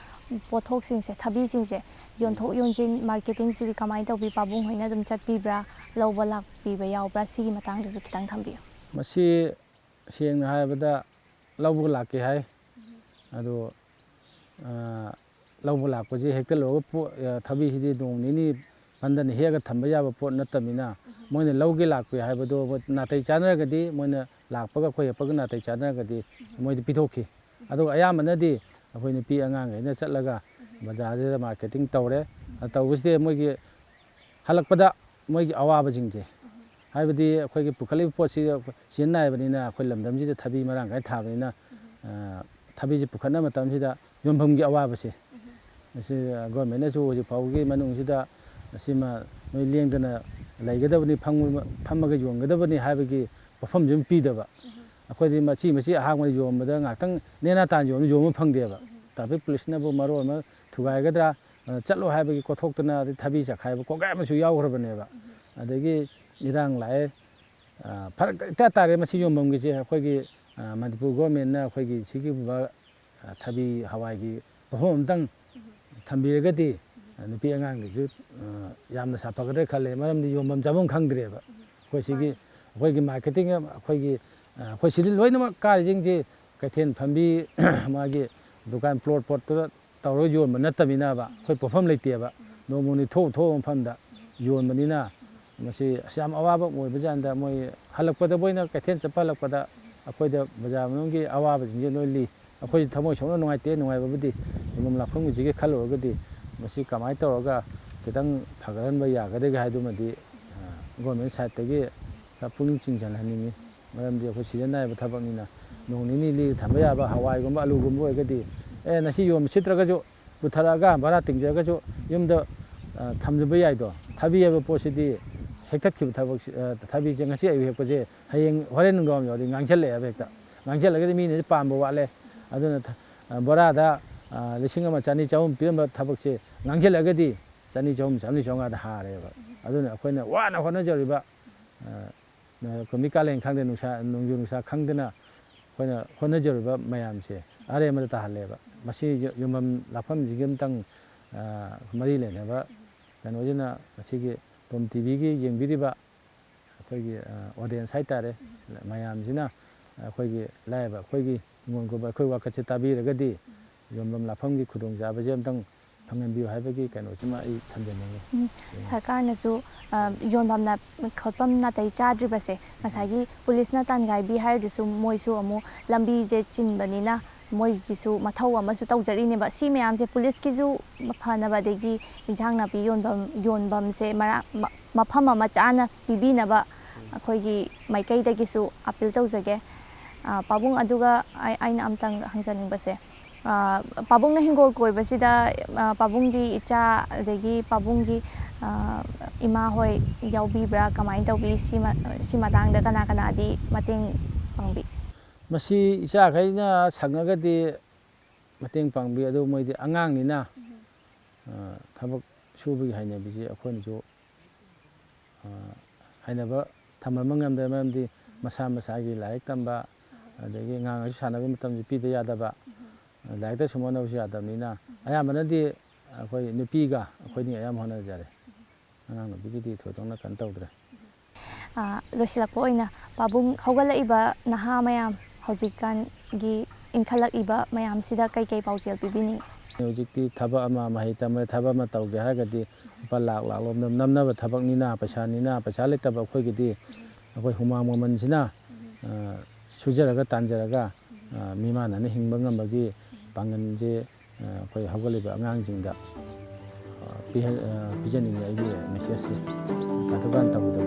ꯄꯣꯠꯊꯣꯛꯁꯤꯡꯁꯦ, ꯊꯕꯤꯁꯤꯡꯁꯦ ꯌꯣꯟꯊꯣꯛ ꯌꯣꯟꯁꯤꯟ, ꯃꯥꯔꯀꯦꯇꯤꯡꯁꯤꯗꯤ ꯀꯃꯥꯏꯅ ꯇꯧꯕꯤ? ꯄꯥꯕꯨꯡ ꯍꯣꯏꯅ ꯑꯗꯨꯝ ꯆꯠꯄꯤꯕ꯭ꯔꯥ? ꯂꯧꯕ ꯂꯥꯛꯄꯤꯕ ꯌꯥꯎꯕ꯭ꯔꯥ? ꯁꯤꯒꯤ ꯃꯇꯥꯡꯗꯁꯨ ꯈꯤꯇꯪ ꯊꯝꯕꯤꯌꯨ꯫ ꯃꯁꯤ ꯁꯦꯡꯅ ꯍꯥꯏꯔꯕꯗ ꯂꯧꯕ ꯂꯥꯛꯀꯦ ꯍꯥꯏ꯫ ꯑꯗꯣ, ꯑ, ꯂꯧꯕ ꯂꯥꯛꯄꯁꯦ ꯍꯦꯛꯇ ꯂꯧꯔꯒ ꯄꯣ-, ꯑ, ꯊꯕꯤꯁꯤꯗꯤ ꯅꯣꯡ ꯅꯤꯅꯤ ꯄꯟꯗꯅ ꯍꯦꯛꯑꯒ ꯊꯝꯕ ꯌꯥꯕ ꯄꯣꯠ ꯅꯠꯇꯕꯅꯤꯅ, ꯃꯣꯏꯅ ꯂꯧꯒꯦ ꯂꯥꯛꯄꯤ ꯍꯥꯏꯕꯗꯣ ꯃꯣꯏ ꯅꯥꯇꯩ ꯆꯥꯅꯔꯒꯗꯤ, ꯃꯣꯏꯅ ꯂꯥꯛꯄꯒ ꯑꯩꯈꯣꯏ ꯍꯦꯛꯄꯒ ꯅꯥꯇꯩ ꯆꯥꯅꯔꯒꯗꯤ ꯃꯣꯏꯗ ꯄꯤꯊꯣꯛꯈꯤ꯫ ꯑꯗꯨꯒ ꯑꯌꯥꯝꯕꯅꯗꯤ ꯑꯩꯈꯣꯏ ꯅꯨꯄꯤ ꯑꯉꯥꯡꯈꯩꯅ ꯆꯠꯂꯒ ꯕꯖꯥꯔꯁꯤꯗ ꯃꯥꯔꯀꯦꯇꯤꯡ ꯇꯧꯔꯦ꯫ ꯑ, ꯇꯧꯕꯁꯤꯗ ꯃꯣꯏꯒꯤ ꯍꯜꯂꯛꯄꯗ ꯃꯣꯏꯒꯤ ꯑꯋꯥꯕꯁꯤꯡꯁꯦ, ꯍꯥꯏꯕꯗꯤ ꯑꯩꯈꯣꯏꯒꯤ ꯄꯨꯈꯠꯂꯤꯕ ꯄꯣꯠꯁꯤ ꯁꯤꯖꯤꯟꯅ ꯅꯥꯏꯕꯅꯤꯅ, ꯑꯩꯈꯣꯏ ꯂꯝꯗꯝꯁꯤꯗ ꯊꯕꯤ ꯃꯔꯥꯡ ꯀꯥꯏꯅ ꯊꯥꯕꯅꯤꯅ, ꯑ, ꯊꯕꯤꯁꯤ ꯄꯨꯈꯠꯅꯕ ꯃꯇꯝꯁꯤꯗ ꯌꯣꯟꯐꯝꯒꯤ ꯑꯋꯥꯕꯁꯦ, ꯃꯁꯤ ꯒꯣꯔꯃꯦꯟꯅꯁꯨ ꯍꯧꯖꯤꯛ ꯐꯥꯎꯕꯒꯤ ꯃꯅꯨꯡꯁꯤꯗ ꯁꯤꯃ ꯅꯣꯏ ꯂꯦꯡꯗꯅ ꯂꯩꯒꯗꯕꯅꯤ, ꯐꯝ-, ꯐꯝꯃꯒ ꯌꯣꯟꯒꯗꯕꯅꯤ ꯍꯥꯏꯕꯒꯤ ꯋꯥꯐꯝꯁꯤ ꯑꯃ ꯄꯤꯗꯕ꯫ ꯑꯩꯈꯣꯏꯗꯤ ꯃꯆꯤ ꯃꯆꯤ ꯑꯍꯥꯡꯕꯗ ꯌꯣꯟꯕꯗ ꯉꯥꯏꯍꯥꯛꯇꯪ ꯅꯦꯅꯥ ꯇꯥꯅ ꯌꯣꯟꯕ, ꯌꯣꯟꯕ ꯐꯪꯗꯦꯕ꯫ ꯇ꯭ꯔꯥꯐꯤꯛ ꯄꯨꯂꯤꯁꯅꯕꯨ ꯃꯔꯣꯜ ꯑꯃ ꯊꯨꯒꯥꯏꯒꯗ꯭ꯔꯥ, ꯑ, ꯆꯠꯂꯣ ꯍꯥꯏꯕꯒꯤ ꯀꯣꯊꯣꯛꯇꯅ, ꯑꯗꯩ ꯊꯕꯤ ꯆꯈꯥꯏꯕ ꯀꯣꯡꯒꯥꯏ ꯑꯃꯁꯨ ꯌꯥꯎꯈ꯭ꯔꯕꯅꯦꯕ꯫ ꯑꯗꯒꯤ ꯏꯔꯥꯡ ꯂꯥꯛꯑꯦ, ꯑ, ꯐꯔꯛ ꯏꯇꯥ ꯇꯥꯔꯦ ꯃꯁꯤ ꯌꯣꯟꯐꯝꯒꯤꯁꯦ꯫ ꯑꯩꯈꯣꯏꯒꯤ, ꯑ, ꯃꯅꯤꯄꯨꯔ ꯒꯣꯔꯃꯦꯟꯅ ꯑꯩꯈꯣꯏꯒꯤ ꯁꯤꯒꯨꯝꯕ, ꯑ, ꯊꯕꯤ ꯍꯋꯥꯏꯒꯤ ꯄꯣꯠꯐꯝ ꯑꯝꯇꯪ ꯊꯝꯕꯤꯔꯒꯗꯤ, ꯑ, ꯅꯨꯄꯤ ꯑꯉꯥꯡꯒꯤꯁꯨ, ꯑ, ꯌꯥꯝꯅ ꯁꯥꯐꯒꯗ꯭ꯔꯥ ꯈꯜꯂꯦ꯫ ꯃꯔꯝꯗꯤ ꯌꯣꯟꯐꯝ ꯆꯥꯐꯝ ꯈꯪꯗ꯭ꯔꯦꯕ꯫ ꯑꯩꯈꯣꯏ ꯁꯤꯒꯤ, ꯑꯩꯈꯣꯏꯒꯤ ꯃꯥꯔꯀꯦꯇꯤꯡ, ꯑꯩꯈꯣꯏꯒꯤ, ꯑ, ꯑꯩꯈꯣꯏ ꯁꯤꯗꯤ ꯂꯣꯏꯅꯃꯛ ꯀꯥꯔꯤꯁꯤꯡꯁꯦ ꯀꯩꯊꯦꯜ ꯐꯝꯕꯤ, ꯃꯥꯒꯤ ꯗꯨꯀꯥꯟ ꯄ꯭ꯂꯣꯠ ꯄ꯭ꯂꯣꯠꯇꯨꯗ ꯇꯧꯔꯒ ꯌꯣꯟꯕ ꯅꯠꯇꯕꯅꯤꯅꯕ, ꯑꯩꯈꯣꯏ ꯄꯣꯠꯐꯝ ꯂꯩꯇꯦꯕ꯫ ꯅꯣꯡꯃ ꯅꯣꯡꯃꯒꯤ ꯊꯣꯛ ꯊꯣꯛꯄ ꯃꯐꯝꯗ ꯌꯣꯟꯕꯅꯤꯅ, ꯃꯁꯤ ꯑꯁ ꯌꯥꯝ ꯑꯋꯥꯕ ꯑꯃ ꯑꯣꯏꯕꯖꯥꯠꯅꯤꯗ꯫ ꯃꯣꯏ ꯍꯜꯂꯛꯄꯗ, ꯃꯣꯏꯅ ꯀꯩꯊꯦꯜ ꯆꯠꯄ ꯍꯜꯂꯛꯄꯗ ꯑꯩꯈꯣꯏꯗ ꯕꯖꯥꯔ ꯃꯅꯨꯡꯒꯤ ꯑꯋꯥꯕꯁꯤꯡꯁꯦ ꯂꯣꯏ ꯂꯤ꯫ ꯑꯩꯈꯣꯏꯁꯨ ꯊꯃꯣꯏ ꯁꯣꯛꯅ ꯅꯨꯡꯉꯥꯏꯇꯦ, ꯅꯨꯡꯉꯥꯏꯕꯕꯨꯗꯤ꯫ ꯌꯣꯟꯐꯝ ꯂꯥꯛꯐꯝꯒꯤꯁꯤꯒꯤ ꯈꯜꯂꯨꯔꯒꯗꯤ, ꯃꯁꯤ ꯀꯃꯥꯏꯅ ꯇꯧꯔꯒ ꯈꯤꯇꯪ ꯐꯒꯠꯍꯟꯕ ꯌꯥꯒꯗꯒꯦ ꯍꯥꯏꯗꯨꯃꯗꯤ, ꯑ, ꯒꯣꯔꯃꯦꯟ ꯁꯥꯏꯠꯇꯒꯤ ꯈꯔ ꯄꯨꯛꯅꯤꯡ ꯆꯤꯡꯁꯤꯜꯍꯟꯅꯤꯡꯉꯤ꯫ ꯃꯔꯝꯗꯤ ꯑꯩꯈꯣꯏ ꯁꯤꯖꯟ ꯅꯥꯏꯕ ꯊꯕꯛꯅꯤꯅ, ꯅꯣꯡ ꯅꯤꯅꯤ ꯂꯤꯔ ꯊꯝꯕ ꯌꯥꯕ ꯍꯋꯥꯏꯒꯨꯝꯕ, ꯑꯂꯨꯒꯨꯝꯕ ꯑꯣꯏꯔꯒꯗꯤ, ꯑꯦ, ꯉꯁꯤ ꯌꯣꯟꯕ ꯁꯤꯠꯇ꯭ꯔꯒꯁꯨ, ꯄꯨꯊꯔꯛꯑꯒ ꯚꯔꯥ ꯇꯤꯡꯖꯔꯒꯁꯨ ꯌꯨꯝꯗ, ꯑ, ꯊꯝꯖꯕ ꯌꯥꯏꯗꯣ꯫ ꯊꯕꯤ ꯍꯥꯏꯕ ꯄꯣꯠꯁꯤꯗꯤ ꯍꯦꯛꯇꯠꯈꯤꯕ ꯊꯕꯛꯁꯤ, ꯑ, ꯊꯕꯤꯁꯦ ꯉꯁꯤ ꯑꯌꯨꯛ ꯍꯦꯛꯄꯁꯦ ꯍꯌꯦꯡ ꯍꯣꯔꯦꯟ ꯅꯨꯡꯗꯥꯡ ꯌꯧꯔꯗꯤ ꯉꯥꯡꯁꯤꯜꯂꯛꯑꯦꯕ ꯍꯦꯛꯇ꯫ ꯉꯥꯡꯁꯤꯜꯂꯒꯗꯤ ꯃꯤꯅꯁꯨ ꯄꯥꯝꯕ ꯋꯥꯠꯂꯦ꯫ ꯑꯗꯨꯅ ꯊ-, ꯑ, ꯕꯣꯔꯥꯗ, ꯑ, ꯂꯤꯁꯤꯡ ꯑꯃ ꯆꯅꯤ ꯆꯍꯨꯝ ꯄꯤꯔꯝꯕ ꯊꯕꯛꯁꯦ ꯉꯥꯡꯁꯤꯜꯂꯒꯗꯤ ꯆꯅꯤ, ꯆꯍꯨꯝ, ꯆꯥꯝꯃꯔꯤ, ꯆꯥꯝꯃꯉꯥꯗ ꯍꯥꯔꯦꯕ꯫ ꯑꯗꯨꯅ ꯑꯩꯈꯣꯏꯅ ꯋꯥꯅ ꯍꯣꯠꯅꯖꯔꯤꯕ, ꯑ, ꯑꯩꯈꯣꯏ ꯃꯤ ꯀꯥꯂꯦꯟ ꯈꯪꯗꯦ, ꯅꯨꯡꯁꯥ, ꯅꯣꯡꯖꯨ ꯅꯨꯡꯁꯥ ꯈꯪꯗꯅ ꯑꯩꯈꯣꯏꯅ ꯍꯣꯠꯅꯖꯔꯤꯕ ꯃꯌꯥꯝꯁꯦ ꯑꯔꯦꯝꯕꯗ ꯇꯥꯍꯜꯂꯦꯕ꯫ ꯃꯁꯤ ꯌꯣ-, ꯌꯣꯟꯐꯝ ꯂꯥꯛꯐꯝꯁꯤꯒꯤ ꯑꯃꯇꯪ, ꯑ, ꯃꯔꯤ ꯂꯩꯅꯕ ꯀꯩꯅꯣꯁꯤꯅ, ꯉꯁꯤꯒꯤ ꯇꯣꯝ ꯇꯤꯚꯤꯒꯤ ꯌꯦꯡꯕꯤꯔꯤꯕ ꯑꯩꯈꯣꯏꯒꯤ, ꯑ, ꯑꯣꯗꯤꯌꯦꯟꯁ ꯍꯥꯏꯇꯥꯔꯦ, ꯃꯌꯥꯝꯁꯤꯅ ꯑꯩꯈꯣꯏꯒꯤ ꯂꯥꯏꯔꯕ ꯑꯩꯈꯣꯏꯒꯤ ꯍꯤꯡꯒꯣꯜ ꯀꯣꯏꯕ ꯑꯩꯈꯣꯏ ꯋꯥꯀꯠꯁꯦ ꯇꯥꯕꯤꯔꯒꯗꯤ ꯌꯣꯟꯐꯝ ꯂꯥꯛꯐꯝꯒꯤ ꯈꯨꯗꯣꯡꯆꯥꯕꯁꯦ ꯑꯝꯇꯪ ꯐꯪꯍꯟꯕꯤꯌꯨ ꯍꯥꯏꯕꯒꯤ ꯀꯩꯅꯣꯁꯤꯃ ꯑꯩ ꯊꯝꯖꯅꯤꯡꯉꯤ꯫ ꯎꯝ, ꯁꯔꯀꯥꯔꯅꯁꯨ, ꯑ, ꯌꯣꯟꯐꯝ ꯅꯥ-, ꯈꯣꯠꯐꯝ ꯅꯥꯇꯩ ꯆꯥꯗ꯭ꯔꯤꯕꯁꯦ, ꯉꯁꯥꯏꯒꯤ ꯄꯨꯂꯤꯁꯅ ꯇꯥꯟꯒꯥꯏꯕꯤ ꯍꯥꯏꯔꯤꯗꯨꯁꯨ, ꯃꯣꯏꯁꯨ ꯑꯃꯨꯛ ꯂꯝꯕꯤꯁꯦ ꯆꯤꯟꯕꯅꯤꯅ ꯃꯣꯏꯒꯤꯁꯨ ꯃꯊꯧ ꯑꯃꯁꯨ ꯇꯧꯖꯔꯤꯅꯦꯕ꯫ ꯁꯤ ꯃꯌꯥꯝꯁꯦ ꯄꯨꯂꯤꯁꯀꯤꯁꯨ ꯐꯅꯕ, ꯑꯗꯒꯤ ꯏꯟꯁꯥꯡ ꯅꯥꯄꯤ ꯌꯣꯟꯐꯝ, ꯌꯣꯟꯐꯝꯁꯦ ꯃꯔꯥ-, ꯃ-, ꯃꯐꯝ ꯑꯃ ꯆꯥꯅ ꯄꯤꯕꯤꯅꯕ ꯑꯩꯈꯣꯏꯒꯤ ꯃꯥꯏꯀꯩꯗꯒꯤꯁꯨ ꯑꯥꯄꯤꯜ ꯇꯧꯖꯒꯦ꯫ ꯑ, ꯄꯥꯕꯨꯡ, ꯑꯗꯨꯒ ꯑꯩ, ꯑꯩꯅ ꯑꯝꯇꯪ ꯍꯪꯖꯅꯤꯡꯕꯁꯦ, ꯑ, ꯄꯥꯕꯨꯡꯅ ꯍꯤꯡꯒꯣꯜ ꯀꯣꯏꯕꯁꯤꯗ, ꯑ, ꯄꯥꯕꯨꯡꯒꯤ ꯏꯆꯥ ꯑꯗꯒꯤ ꯄꯥꯕꯨꯡꯒꯤ, ꯑ, ꯏꯃꯥ ꯍꯣꯏ ꯌꯥꯎꯕꯤꯕ꯭ꯔꯥ? ꯀꯃꯥꯏꯅ ꯇꯧꯕꯤ? ꯁꯤ ꯃ-, ꯁꯤ ꯃꯇꯥꯡꯗ ꯀꯅꯥ ꯀꯅꯥꯗꯤ ꯃꯇꯦꯡ ꯄꯥꯡꯕꯤ? ꯃꯁꯤ ꯏꯆꯥꯈꯩꯅ ꯁꯪꯉꯒꯗꯤ ꯃꯇꯦꯡ ꯄꯥꯡꯕꯤ, ꯑꯗꯨ ꯃꯣꯏꯗꯤ ꯑꯉꯥꯡꯅꯤꯅ, ꯑ, ꯊꯕꯛ ꯁꯨꯕꯒꯤ ꯍꯩꯅꯕꯤꯁꯦ ꯑꯩꯈꯣꯏꯅꯁꯨ, ꯑ, ꯍꯩꯅꯕ ꯊꯝꯍꯟꯕ ꯉꯝꯗ꯭ꯔꯦ꯫ ꯃꯔꯝꯗꯤ ꯃꯁꯥ ꯃꯁꯥꯒꯤ ꯂꯥꯏꯔꯤꯛ ꯇꯝꯕ, ꯑꯗꯒꯤ ꯑꯉꯥꯡ ꯑꯁꯤ ꯁꯥꯟꯅꯕꯒꯤ ꯃꯇꯝꯁꯨ ꯄꯤꯗ ꯌꯥꯗꯕ, ꯂꯥꯏꯔꯤꯛꯇ ꯁꯨꯝ ꯍꯣꯠꯅꯕꯁꯨ ꯌꯥꯗꯕꯅꯤꯅ, ꯑꯌꯥꯝꯕꯅꯗꯤ ꯑꯩꯈꯣꯏ ꯅꯨꯄꯤꯒ ꯑꯩꯈꯣꯏꯅꯤ ꯑꯌꯥꯝꯕ ꯍꯣꯠꯅꯖꯔꯦ꯫ ꯑꯉꯥꯡ ꯅꯨꯄꯤꯒꯤꯗꯤ ꯊꯣꯏꯗꯣꯛꯅ ꯀꯩꯅꯣ ꯇꯧꯗ꯭ꯔꯦ꯫ ꯑ, ꯂꯣꯏꯁꯤꯜꯂꯛꯄ ꯑꯣꯏꯅ, ꯄꯥꯕꯨꯡ, ꯍꯧꯒꯠꯂꯛꯏꯕ ꯅꯍꯥ ꯃꯌꯥꯝ, ꯍꯧꯖꯤꯛꯀꯥꯟꯒꯤ ꯏꯟꯈꯠꯂꯛꯏꯕ ꯃꯌꯥꯝꯁꯤꯗ ꯀꯩꯀꯩ ꯄꯥꯎꯖꯦꯜ ꯄꯤꯕꯤꯅꯤꯡꯉꯤ? ꯍꯧꯖꯤꯛꯇꯤ ꯊꯕꯛ ꯑꯃ, ꯃꯍꯩ ꯇꯝꯕ ꯊꯕꯛ ꯑꯃ ꯇꯧꯒꯦ ꯍꯥꯏꯔꯒꯗꯤ ꯂꯨꯄꯥ ꯂꯥꯛ ꯂꯥꯛ ꯂꯣꯝꯗ ꯅꯝꯅꯕ ꯊꯕꯛꯅꯤꯅ, ꯄꯩꯁꯥꯅꯤꯅ, ꯄꯩꯁꯥ ꯂꯩꯇꯕ ꯑꯩꯈꯣꯏꯒꯤꯗꯤ ꯑꯩꯈꯣꯏ ꯍꯨꯃꯥꯡ ꯃꯃꯜꯁꯤꯅ, ꯑ, ꯁꯨꯖꯔꯒ ꯇꯥꯟꯖꯔꯒ, ꯑ, ꯃꯤꯃꯥꯟꯅꯅ ꯍꯤꯡꯕ ꯉꯝꯕꯒꯤ ꯄꯥꯡꯒꯜꯁꯦ, ꯑ, ꯑꯩꯈꯣꯏ ꯍꯧꯒꯠꯂꯤꯕ ꯑꯉꯥꯡꯁꯤꯡꯗ, ꯑ, ꯄꯤꯍꯟ-, ꯑ, ꯄꯤꯖꯅꯤꯡꯉꯤ ꯑꯩꯒꯤ message ꯁꯦ꯫ ꯀꯥ ꯗꯨꯀꯥꯟ ꯇꯧꯕꯗ